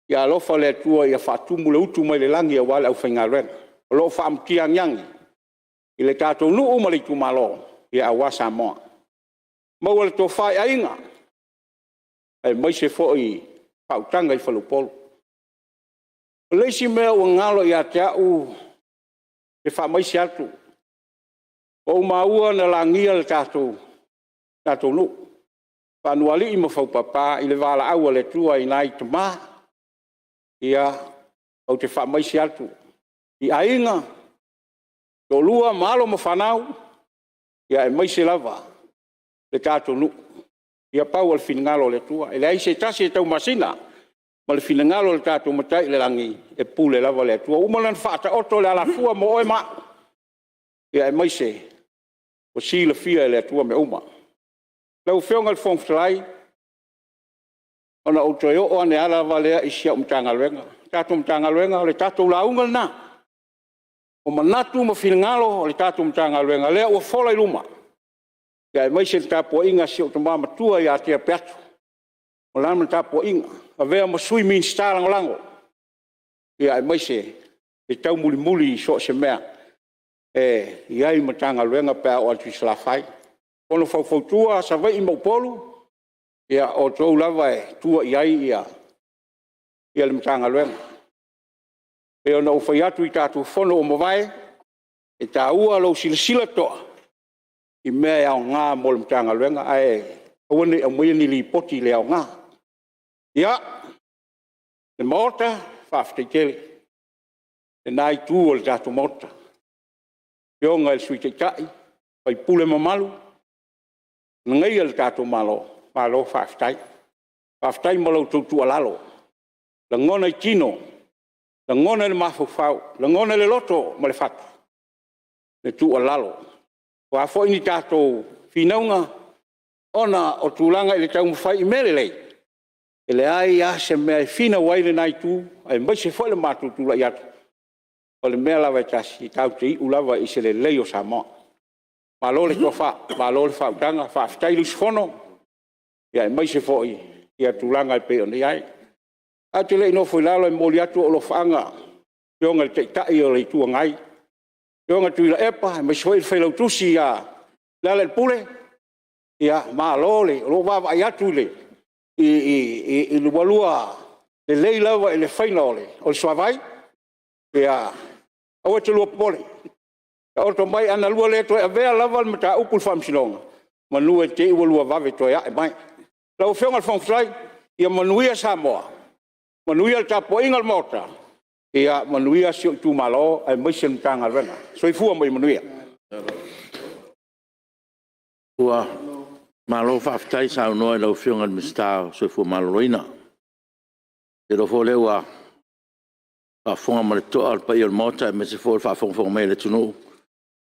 ia alofa le Atua ia faatumu le utu mai le lagi aua le aufaigaluega o lo o faamutiaagiagi i le tatou nuu ma le itumalo aua Samoa. Maua le tofa i aiga, aemaise foi faautaga i faleupolu. O le isi mea ua galo ia te au e faamaise atu, ua ou maua na lagia le tatou nuu, Faanuualii ma Faupapa i le valaau a le Atua i nai tama. Ou te faamaise atu i aiga, toalua ma alo ma fanau, aemaise lava le tatou nuu. Ia pau o le finagalo o le Atua, e leai se tasi e taumasina ma le finagalo o le tatou Matai oi le lagi, e pule lava le Atua. Ua uma ona faataoto le alafua mo oe ma au, aemaise ua silafia e le Atua mea uma. Lau Afioga i le Fofoga Fetalai, ona ou toe oo ane lava lea i si au Matagaluega. Le tatou Matagaluega, o le tatou lauga lena, o manatu ma finagalo o le tatou Matagaluega lea ua fola i luma, aemaise le tapuaiga a si ou tama matua ia Tea Peato ma lana tapuaiga, avea ma Sui Minisita Lagolago, aemaise le taumulimuli i so o se mea e i ai Matagaluega pe a oo atu i Salafai. Fono Faufautua a Savaii ma Upolu, ia o outou lava e tua i ai le Matagaluega. E pei ona ou fai atu i tatou Fono ua mavae, e taua lou silasila totoa i mea e aoga mo le Matagaluega, ae aua ne i aumaia ni lipoti le aoga. Ia, le Maota, faafetai tele i lena Itu o le tatou Maota, le Afioga i le Sui Taitai, sui usufono mamalu o agaia le tatou Malo, malo faafetai. Faafetai mo la outou tuualalo, lagona i tino, lagona i le mafaufau, lagona i le loto ma le fatu le tuualalo. O a foi ni tatou finauga ona o tulaga i le taumafai i mea lelei, e leai lava se mea e finau ai lena Itu aemaise foi le matou tulai atu, o le mea lava e tasi, tatou te iu lava i se lelei o Samoa. Malo le tofa, malo le faautaga, faafetai le usufono, aemaise foi tulaga e pei ona i ai. Ae ou te le i nofo i lalo, e momoli atu ou alofaaga i le Afioga i le Taitai o le Itu Agai, le Afioga Tuilaepa aemaise foi le Failautusi ia Lealailepule, malo. O lou vaavaai atu i le oulua lelei lava i le faiga o le suavai, aua e te lua popole, taoto mai, a na lua le toe avea lava le mataupu i le faamasinoga, semeamanu e te i ua lua vave toe ae mai. Lau Afioga i le Fofoga Fetalai, Ia manuia Samoa, manuia le tapuaiga a le Maota, manuia si ou itumalo aemaise le Matagaluega. Soifua ma ia manuia. Ua malo faafetai saunoa i lau Afioga i le Minisita o le Soifua Maloloina. Ou te iloa foi o lea ua faafofoga ma le totoa le paia o le Maota aemaise foi o le faafogafoga mai a le atunuu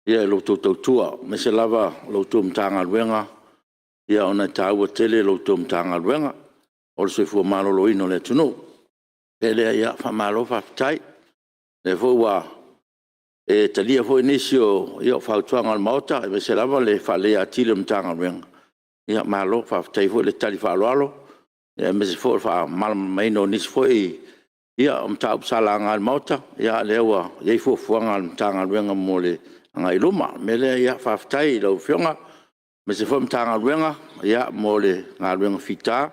i la outou tautua, aemaise lava o la outou Matagaluega, ona e taua tele la outou Matagaluega o le soifua maloloina o le atunuu. O le mea lea, faamalo faafetai. O lea foi ua e talia foi nisi o fautuaga a le Maota, aemaise lava le faaleleia atili o le Matagaluega, malo faafetai foi le tali faaaloalo, aemaise foi o le faamalamalamaina o nisi foi o mataupu sa laga e le Maota, a o lea ua i ai fuafuaga a le Matagaluega mo le agai i luma. O le mea lea, faafetai i lau Afioga aemaise foi o le Matagaluega mo le galuega fita,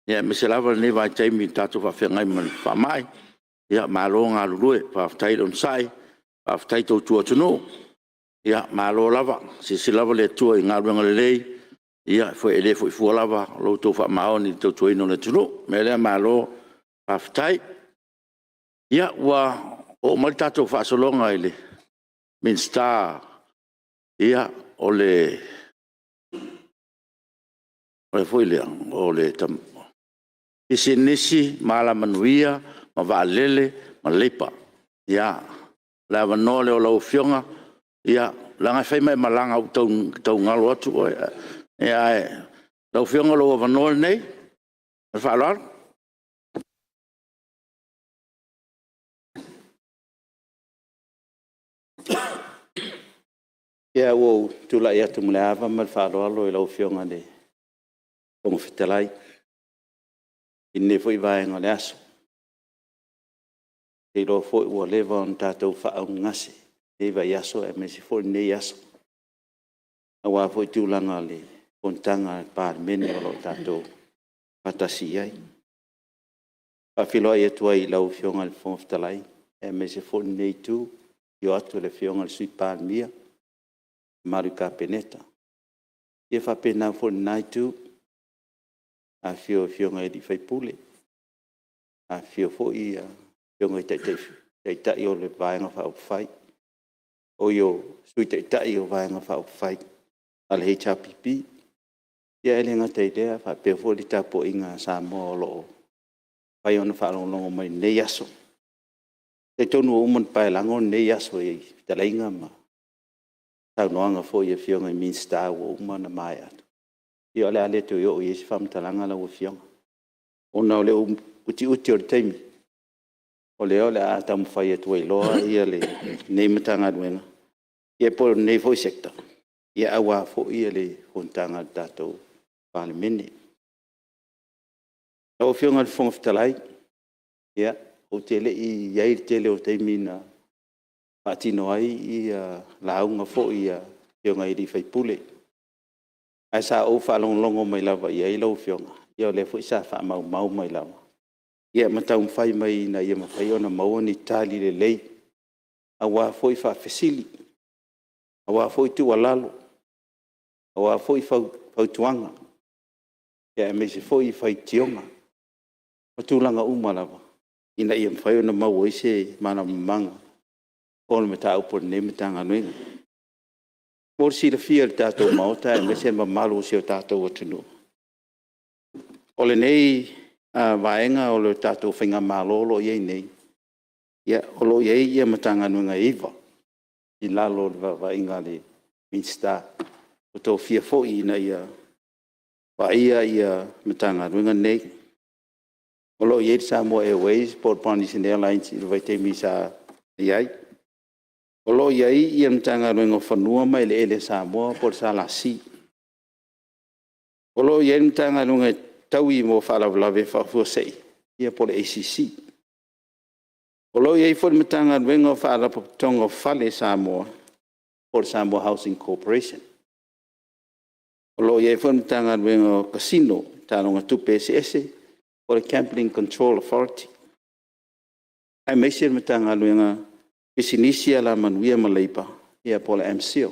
aemaise lava lenei vaitaimi i le tatou faafeagai ma le faamai. Malo galulue, faafetai le onosai, faafetai tautua atunuu. Malo lava. Silasila lava le Atua i galuega lelei, e le foi fua lava lo outou faamaoni i le tautuaina o le atunuu. O le mea lea, malo faafetai. Ia, ua oo mai le tatou faasologa i le Minisita o le Pisinisi ma Alamanuia ma Vaalele ma Leipa. Ia, o le avanoa lea o lau Afioga, leaga e fai ma e malaga ua tau galo atu oe. Ae lau Afioga o lou avanoa lenei. Ma le faaaloalo. Ia, ua ou tulai atu ma le ava ma le faaaloalo i lau Afioga i le Fofoga Fetalai i lenei foi vaega o le aso. Ou te iloa foi ua leva ona tatou faaaaogagase i lenei vaiaso aemaise foi o lenei aso, aua foi tulaga o le fonotaga a le Palemene o lo o tatou faatasi i ai. E faafeiloai atu ai i lau Afioga i le Fofoga Fetalai aemaise foi lenei Itu, i le afio atu o le Afioga i le Sui Palemia, le mamalu i le Kapeneta, ia faapena foi i lena Itu, afifio o Afioga i sui usufono, afifio foi Afioga i Taitai o Sui Taitai o Vaega Faaupufai a le HRPP. Ia e le gata i lea, faapea foi le tapuaiga a Samoa o lo o mafai ona faalogologo mai i lenei aso. E talitonu ua uma ona paelago lenei aso i fetalaiga ma saunoaga foi a Afioga i Minisita ua uma ona maea atu. Ia o le a le toe oo i ai se faamatalaga lau Afioga, ona o le utiuti o le taimi, o lea o le a taumafai atu ai loa lenei Matagaluega po o lenei foi Sector aua foi le fonotaga a le tatou Palemene. Lau Afioga i le Fofoga Fetalai, ou te le i i ai i le tele o taimi na faatino ai lauga foi a Afioga i sui usufono, ae sa ou faalogologo mai lava i ai lau Afioga, o lea foi sa faamaumau mai lava ma taumafai mai ina ia mafai ona maua ni tali lelei aua foi faafesili, aua foi tuualalo, aua foi fautuaga, aemaise foi faitioga ma tulaga uma lava ina ia mafai ona maua ai se malamalamaaga o le mataupu a lenei Matagaluega. Mo le silafia e le tatou Maota aemaise le mamalu o si o tatou atunuu, o lenei vaega o le tatou faigamalo o lo o i ai nei, o lo o i ai Matagaluega e 9 i lalo o le vaavaaiga a le Minisita ua tofia foi ina ia vaaia Matagaluega nei. O lo o i ai le Samoa Airways po o le Polynesian Airlines i le vaitaimi sa i ai. O lo o i ai le Matagaluega o Fanua ma Eleele o Samoa po o le SLC. O lo o i ai le Matagaluega e taui mo Faalavelave Faafuasei po o le ACC. O lo o i ai foi le Matagaluega o Faalapotopotoga o Fale a Samoa po o le Samoa Housing Corporation. O lo o i ai foi le Matagaluega o Casino, Taaloga Tupe Eseese po o le Gambling Control Authority, aemaise le Matagaluega o Pisinisi, Alamanuia ma Leipa po o le MCIL. E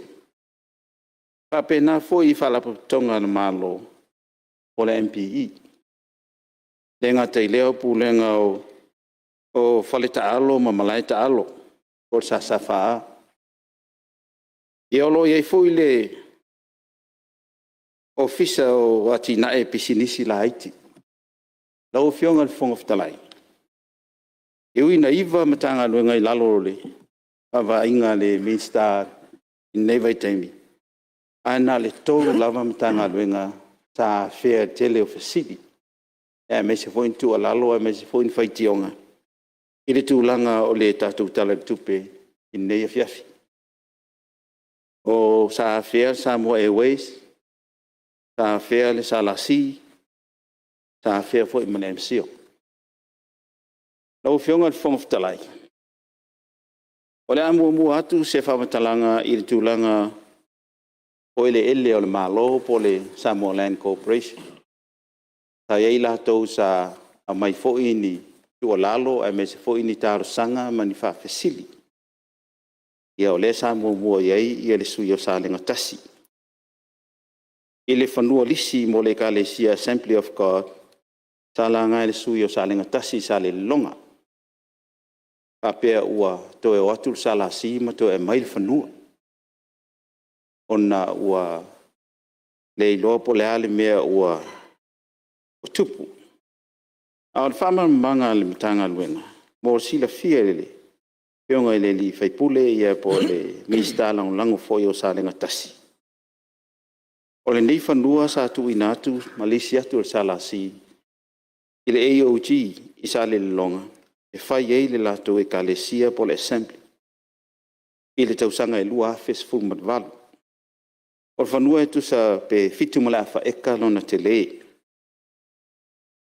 faapena foi i Faalapotopotoga a le Malo po o le MPE. le gata i lea o Pulega o faletaalo ma malaetaalo po o le SSFA. Ia o lo o i ai foi le Ofisa o Atinae o Pisinisi Laiti. Lau Afioga i le Fofoga Fetalai, e ui ina 9 Matagaluega i lalo o le vaavaaiga a le Minisita i lenei vaitaimi, ae na o le 3 lava Matagaluega sa afea i le tele o fesili, aemaise foi o tuualalo aemaise foi o faitioga i le tulaga o le tatou Tala o le Tupe i lenei afiafi. Sa afea le Samoa Airways, sa afea le SLC, sa afea foi ma le MCIL. Lau Afioga i le Fofoga Fetalai, o le a muamua atu se faamatalaga i le tulaga o eleele a le Malo po o le Samoa Land Corporation. Sa i ai latou sa aumai foi ni tuualalo aemaise foi ni talosaga ma ni faafesili. Ia o lea sa muamua i ai le sui usufono o Salega 1 i le fanua lisi mo le Ekalesia Assembly of God sa laga e le sui usufono o Salega 1 i Salelologa, faapea ua toe o atu le SLC ma toe aumai le fanua, ona ua le iloa po o le a le mea ua tupu. A o le faamalamalamaga a le Matagaluega, mo le silafia e le Afioga i le sui usufono po o le Minisita Lagolago foi o Salega 1, o lenei fanua sa tuuina atu ma lisi atu e le SLC i le AOG i Salelologa e fai ai le latou Ekalesia po o le Assembly i le tausaga e 2018. O le fanua e tusa pe 7.5 eka lona tele.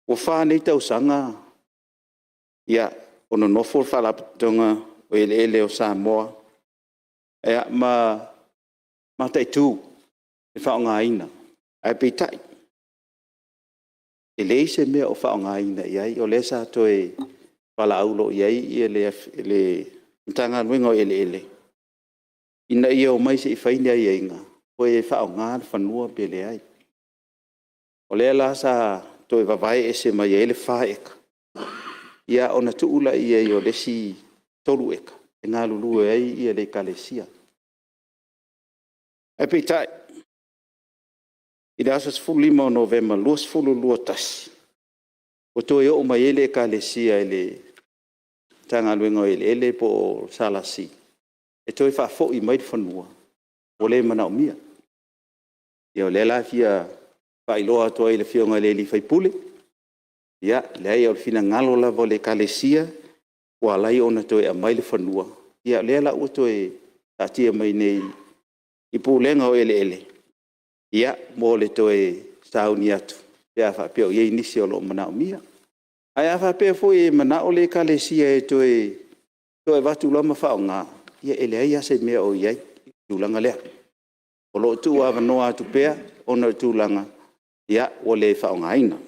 Ua 4 nei tausaga o nonofo le Faalapotopotoga o Eleele o Samoa ma mataitu le faaaogaina, ae peitai, e leai se mea o faaaogaina i ai. O lea sa toe valaau loa i ai le Matagaluega o Eleele ina ia omai se i fai ni aiaiga pe faaaoga le fanua pe leai. O lea la sa toe vavae ese mai ai le 4 eka, ia ona tuu lea i ai o le isi 3 eka e galulue ai le Ekalesia. Ae peitai, i le aso 15 o Novema 2021, ua toe oo mai ai le Ekalesia i le Matagaluega o Eleele po o le SLC, e toe faafoi mai le fanua ua le manaomia. Ia o lea la e fia faailoa atu ai i le Afioga i le sui usufono, ia leai o le finagalo lava o le Ekalesia ua ala ai ona toe aumai le fanua, ia o lea la ua toe taatia mai nei i Pulega o Eleele, ia mo le toe sauni atu pe a faapea o i ai nisi o lo o manaomia. Ae a faapea foi e manao le Ekalesia e toe avatu loa ma faaaoga, ia e leai lava se mea o i ai i le tulaga lea. O lo o tuuavanoa atu pea ona o le tulaga ua le faaaogaina.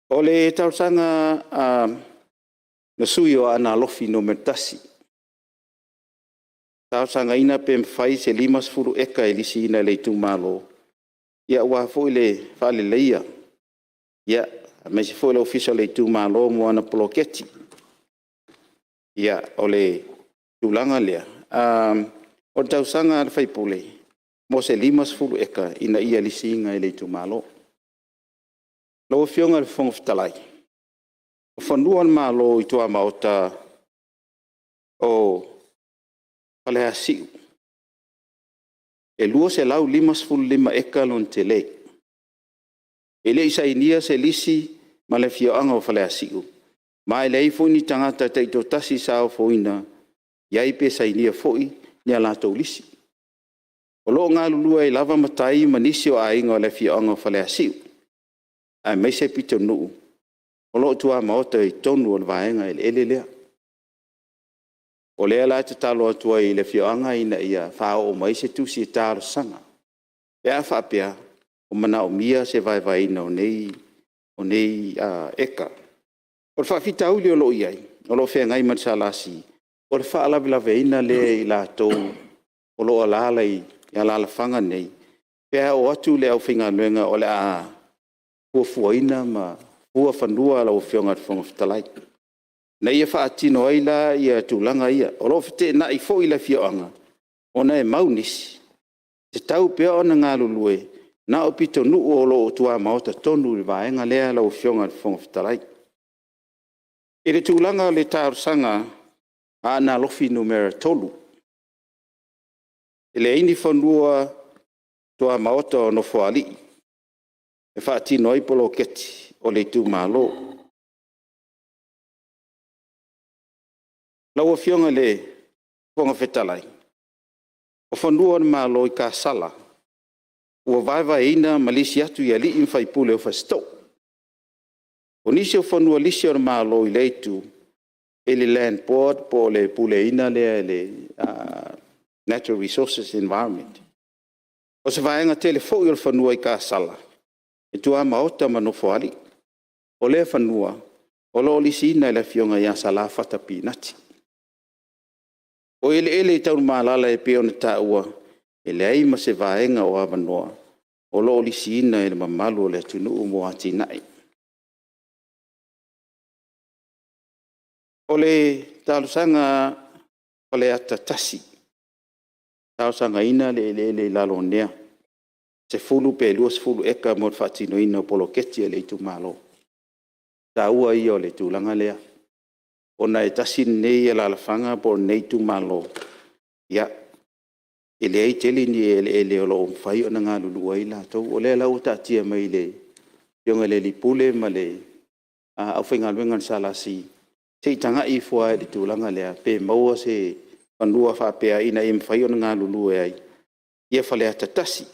O le talosaga a le sui usufono o Aana Alofi Nu.1, talosagaina pe mafai se 50 eka e lisiina e le itumalo, aua foi le faaleleia aemaise foi o le Ofisa o le itumalo mo ana poloketi. Ia, o le tulaga lea, o le talosaga a le sui usufono mo se 50 eka ina ia lisiina e le itumalo. Lau Afioga i le Fofoga Fetalai, o fanua o le Malo i tuamaota o Faleasiu, e 255 eka lona tele. E le i sainia se lisi ma le afioaga o Faleasiu, ma e leai foi ni tagata taitoatasi sa ofoina i ai pe sainia foi ni a latou lisi. O lo o galulue ai lava matai ma nisi o aiga o le afioaga o Faleasiu, aemaise pitonuu o lo o tuamaota i totonu o le vaega eleele lea. O lea la e tatalo atu ai i le afioaga ina ia faaoo mai se tusi talosaga pe a faapea o manaomia se vaevaeina o nei eka. O le faafitauli o lo o i ai, o lo o feagai ma le SLC, o le faalavelaveina lea e i latou o lo o alaala i alaalafaga nei, pe a o atu le aufaigaluega o le a fuafuaina ma fua fanua lau Afioga i le Fofoga Fetalai, ina ia faatino ai la tulaga ia. O lo o feteenai foi le afioaga, ona e mau nisi, e tatau pea ona galulue na o pitonuu o lo o i tuamaota tonu i le vaega lea lau Afioga i le Fofoga Fetalai. I le tulaga o le talosaga a Aana Alofi Nu.3, e leai ni fanua tuamaota o Nofoalii e faatino ai poloketi o le itumalo. Lau Afioga i le Fofoga Fetalai, o fanua o le Malo i Kasala, ua vaevaeina ma lisi atu i alii ma faipule o Fasitoo. O nisi o fanua lisi o le Malo i lea itu, i le Land Board po o le puleaina lea e le Natural Resources Environment. O se vaega tele foi o le fanua i Kasala, e tuamaota ma Nofoalii. O lea fanua, o lo o lisiina e le Afioga ia Sala Fata Pinati. O eleele i Tanumalala e pei ona taua, e leai ma se vaega o avanoa o lo o lisiina i le mamalu o le atunuu mo atinae. O le talosaga a Faleata 1, talosagaina le eleele i Laloanea, 10 pe 20 eka mo le faatinoina o poloketi a le itumalo. O le taua ia o le tulaga lea, ona e tasi lenei alaalafaga po o lenei itumalo, e leai tele ni eleele o lo o mafai ona galulue ai latou. O lea la ua taatia mai i le Afioga i le Ofisa Sili o Pulega ma le aufaigaluega a le SLC, se i tagai ifo lava i le tulaga lea, pe maua se fanua faapea ina ia mafai ona galulue ai Faleata 1.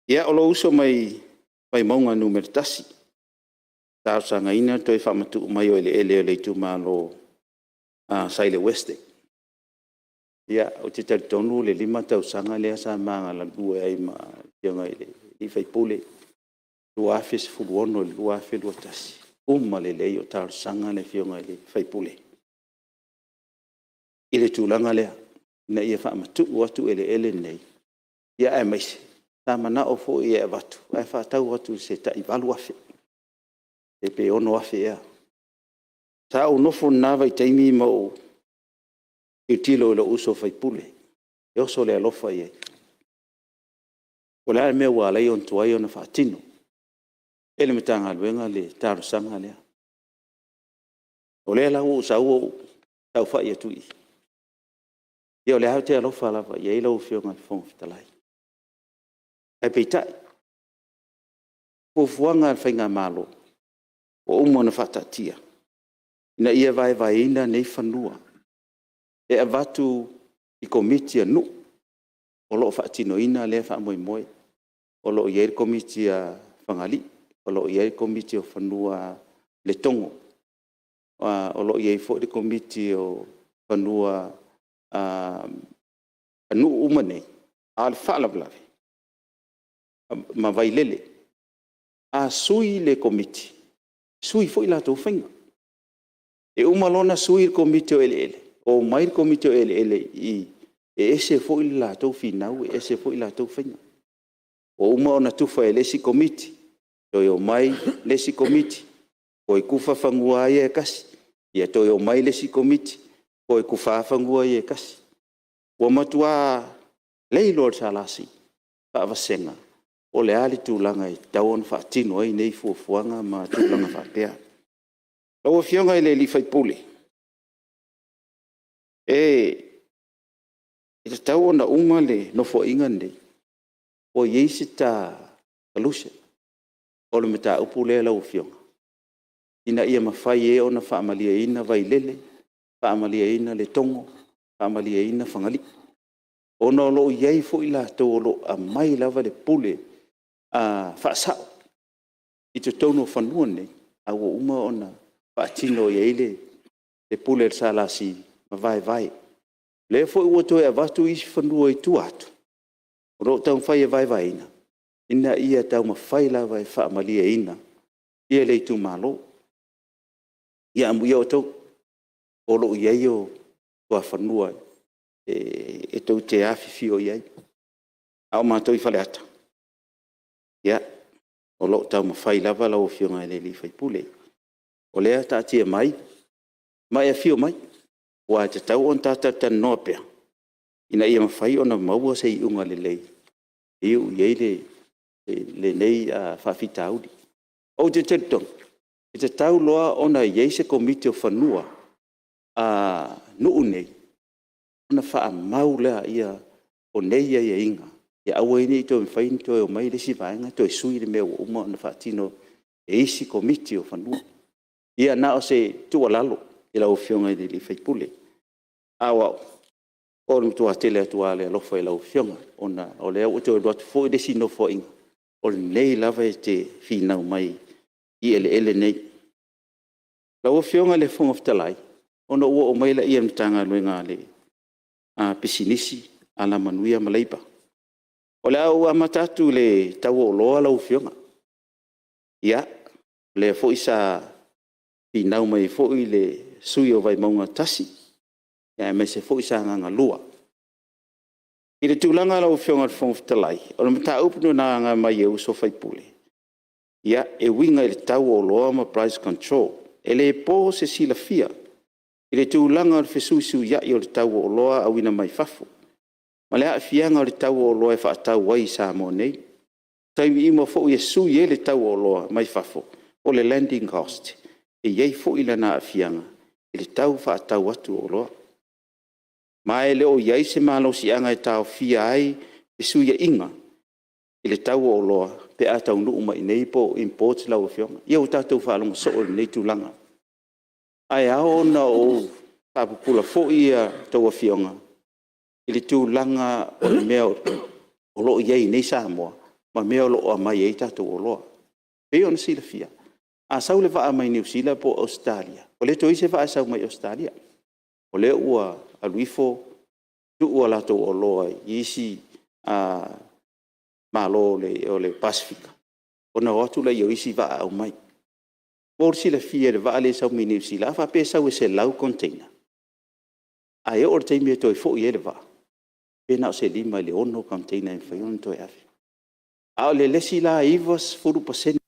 Ia, o lou uso mai Vaimauga 1, talosagaina le toe faamatuu mai o eleele o le itumalo sa i le WESTEC. Ia, ou te talitonu o le 5 tausaga lea sa ma galulue ai ma le Afioga i le sui usufono, 2016 i le 2021, uma lelei o talosaga le Afioga i le sui usufono i le tulaga lea, ina ia faamatuu atu eleele nei, aemaise sa manao foi e avatu ae faatau atu i se tai $8,000 pe $6,000 ea. Sa ou nofo i lena vaitaimi ma ou tilotilo i lou uso a sui usufono, e oso le alofa i ai. Po o le a le mea ua ala ai ona tuai ona faatino e le Matagaluega le talosaga lea. O lea la ua ou sau ou saofai atu i i, ia o lea lava ou te alofa lava i ai lau Afioga i le Fofoga Fetalai. Ae peitai, o fuafuaga a le faigamalo, ua uma ona faataatia, ina ia vaevaeina nei fanua e avatu i komiti a nuu o lo o faatinoina lea faamoemoe. O lo o i ai le komiti a Fagalii, o lo o i ai le komiti o fanua a Letogo, o lo o i ai foi le komiti o fanua a nuu uma nei, a o le faalavelave ma Vailele. A sui le komiti, sui foi latou faiga. E uma loa ona sui le komiti o eleele, omai le komiti o eleele i i, e ese foi le latou finau ese foi latou faiga. Ua uma ona tufa e le isi komiti, toe omai le isi komiti toe tufa fanua lava ia e tasi. Ia toe omai le isi komiti toe tufa fanua ia e tasi. Ua matua leiloa e le SLC faavasega po o le a le tulaga e tatau ona faatino ai nei fuafuaga ma tulaga faapea. Lau Afioga i le sui usufono, e tatau ona uma le Nofoaiga lenei ua i ai se ta solution o le mataupu lea lau Afioga, ina ia mafai ai ona faamalieina Vailele, faamalieina Letogo, faamalieina Fagalii, ona o lo o i ai foi latou o lo o aumai lava le pule faasao i totonu o fanua nei, a ua uma ona faatino i ai le pule a le SLC ma vaevae. O lea foi ua toe avatu isi fanua i tua atu, o lo o taumafai e vaevaeina, ina ia taumafai lava e faamalieina le itumalo. Ia amuia outou o lo o i ai tuafanua e tou te afifio i ai. A o matou i Faleata, ia, O lo o taumafai lava lau Afioga i le sui usufono. O lea taatia mai ma e afio mai, aua e tatau ona ta talatalanoa pea, ina ia mafai ona maua se iuga lelei e iu i ai lenei faafitauli. Ou te talitonu, e tatau loa ona i ai se Komiti o Fanua a nuu nei, ona faamau lea o nei aiaiga, ia aua ai ne i toe mafai ona toe omai le isi vaega toe sui le mea ua uma ona faatino e isi Komiti o Fanua. Ia na o se tuualalo i lau Afioga i le sui usufono. A o au, o le matua tele atu lava o le alofa i lau Afioga, ona o lea ua toe alu atu foi le isi Nofoaiga, o lenei lava e te finau mai i eleele nei. Lau Afioga i le Fofoga Fetalai, ona ou oo mai lea i le Matagaluega a Pisinisi, Alamanuia ma Leipa. O le a ou amata atu i le tau o oloa lau Afioga. Ia, o lea foi sa finau mai ai foi le sui usufono o Vaimauga 1, aemaise foi Sagaga 2. I le tulaga lau Afioga i le Fofoga Fetalai, o le mataupu na laga mai e uso a sui usufono, e uiga i le tau o oloa ma price control. E le po se silafia i le tulaga o le fesuisuiai o le tau o oloa auina mai fafo, ma le aafiaga o le tau o oloa e faatau ai i Samoa nei. O taimi uma foi e sui ai le tau o oloa mai fafo, po o le landing cost, e i ai foi lona aafiaga i le tau faatau atu o oloa. Ma e le o i ai se malosiaga e taofia ai fesuiaiga i le tau o oloa pe a taunuu mai i inei po o imports lau Afioga. Ia ua tatou faalogo soo i lenei tulaga. Ae ao ona ou faapupula foi a outou Afioga i le tulaga o le mea o lo o i ai nei Samoa ma mea o lo o aumai ai tatou oloa. E pei ona silafia, a sau le vaa mai Niu Sila po o Ausetalia, ua le toe i ai se vaa e sau mai Ausetalia, o lea ua alu ifo tuu a latou oloa i isi Malo o le Pasefika, ona o atu lea o isi vaa aumai. Mo le silafia i le vaa lea e sau mai Niu Sila, a faapea e sau e 100 container, ae oo i le taimi e toe foi ai le vaa, pe na o se 5 i le 6 container e mafai ona toe ave. A o le isi la 90% o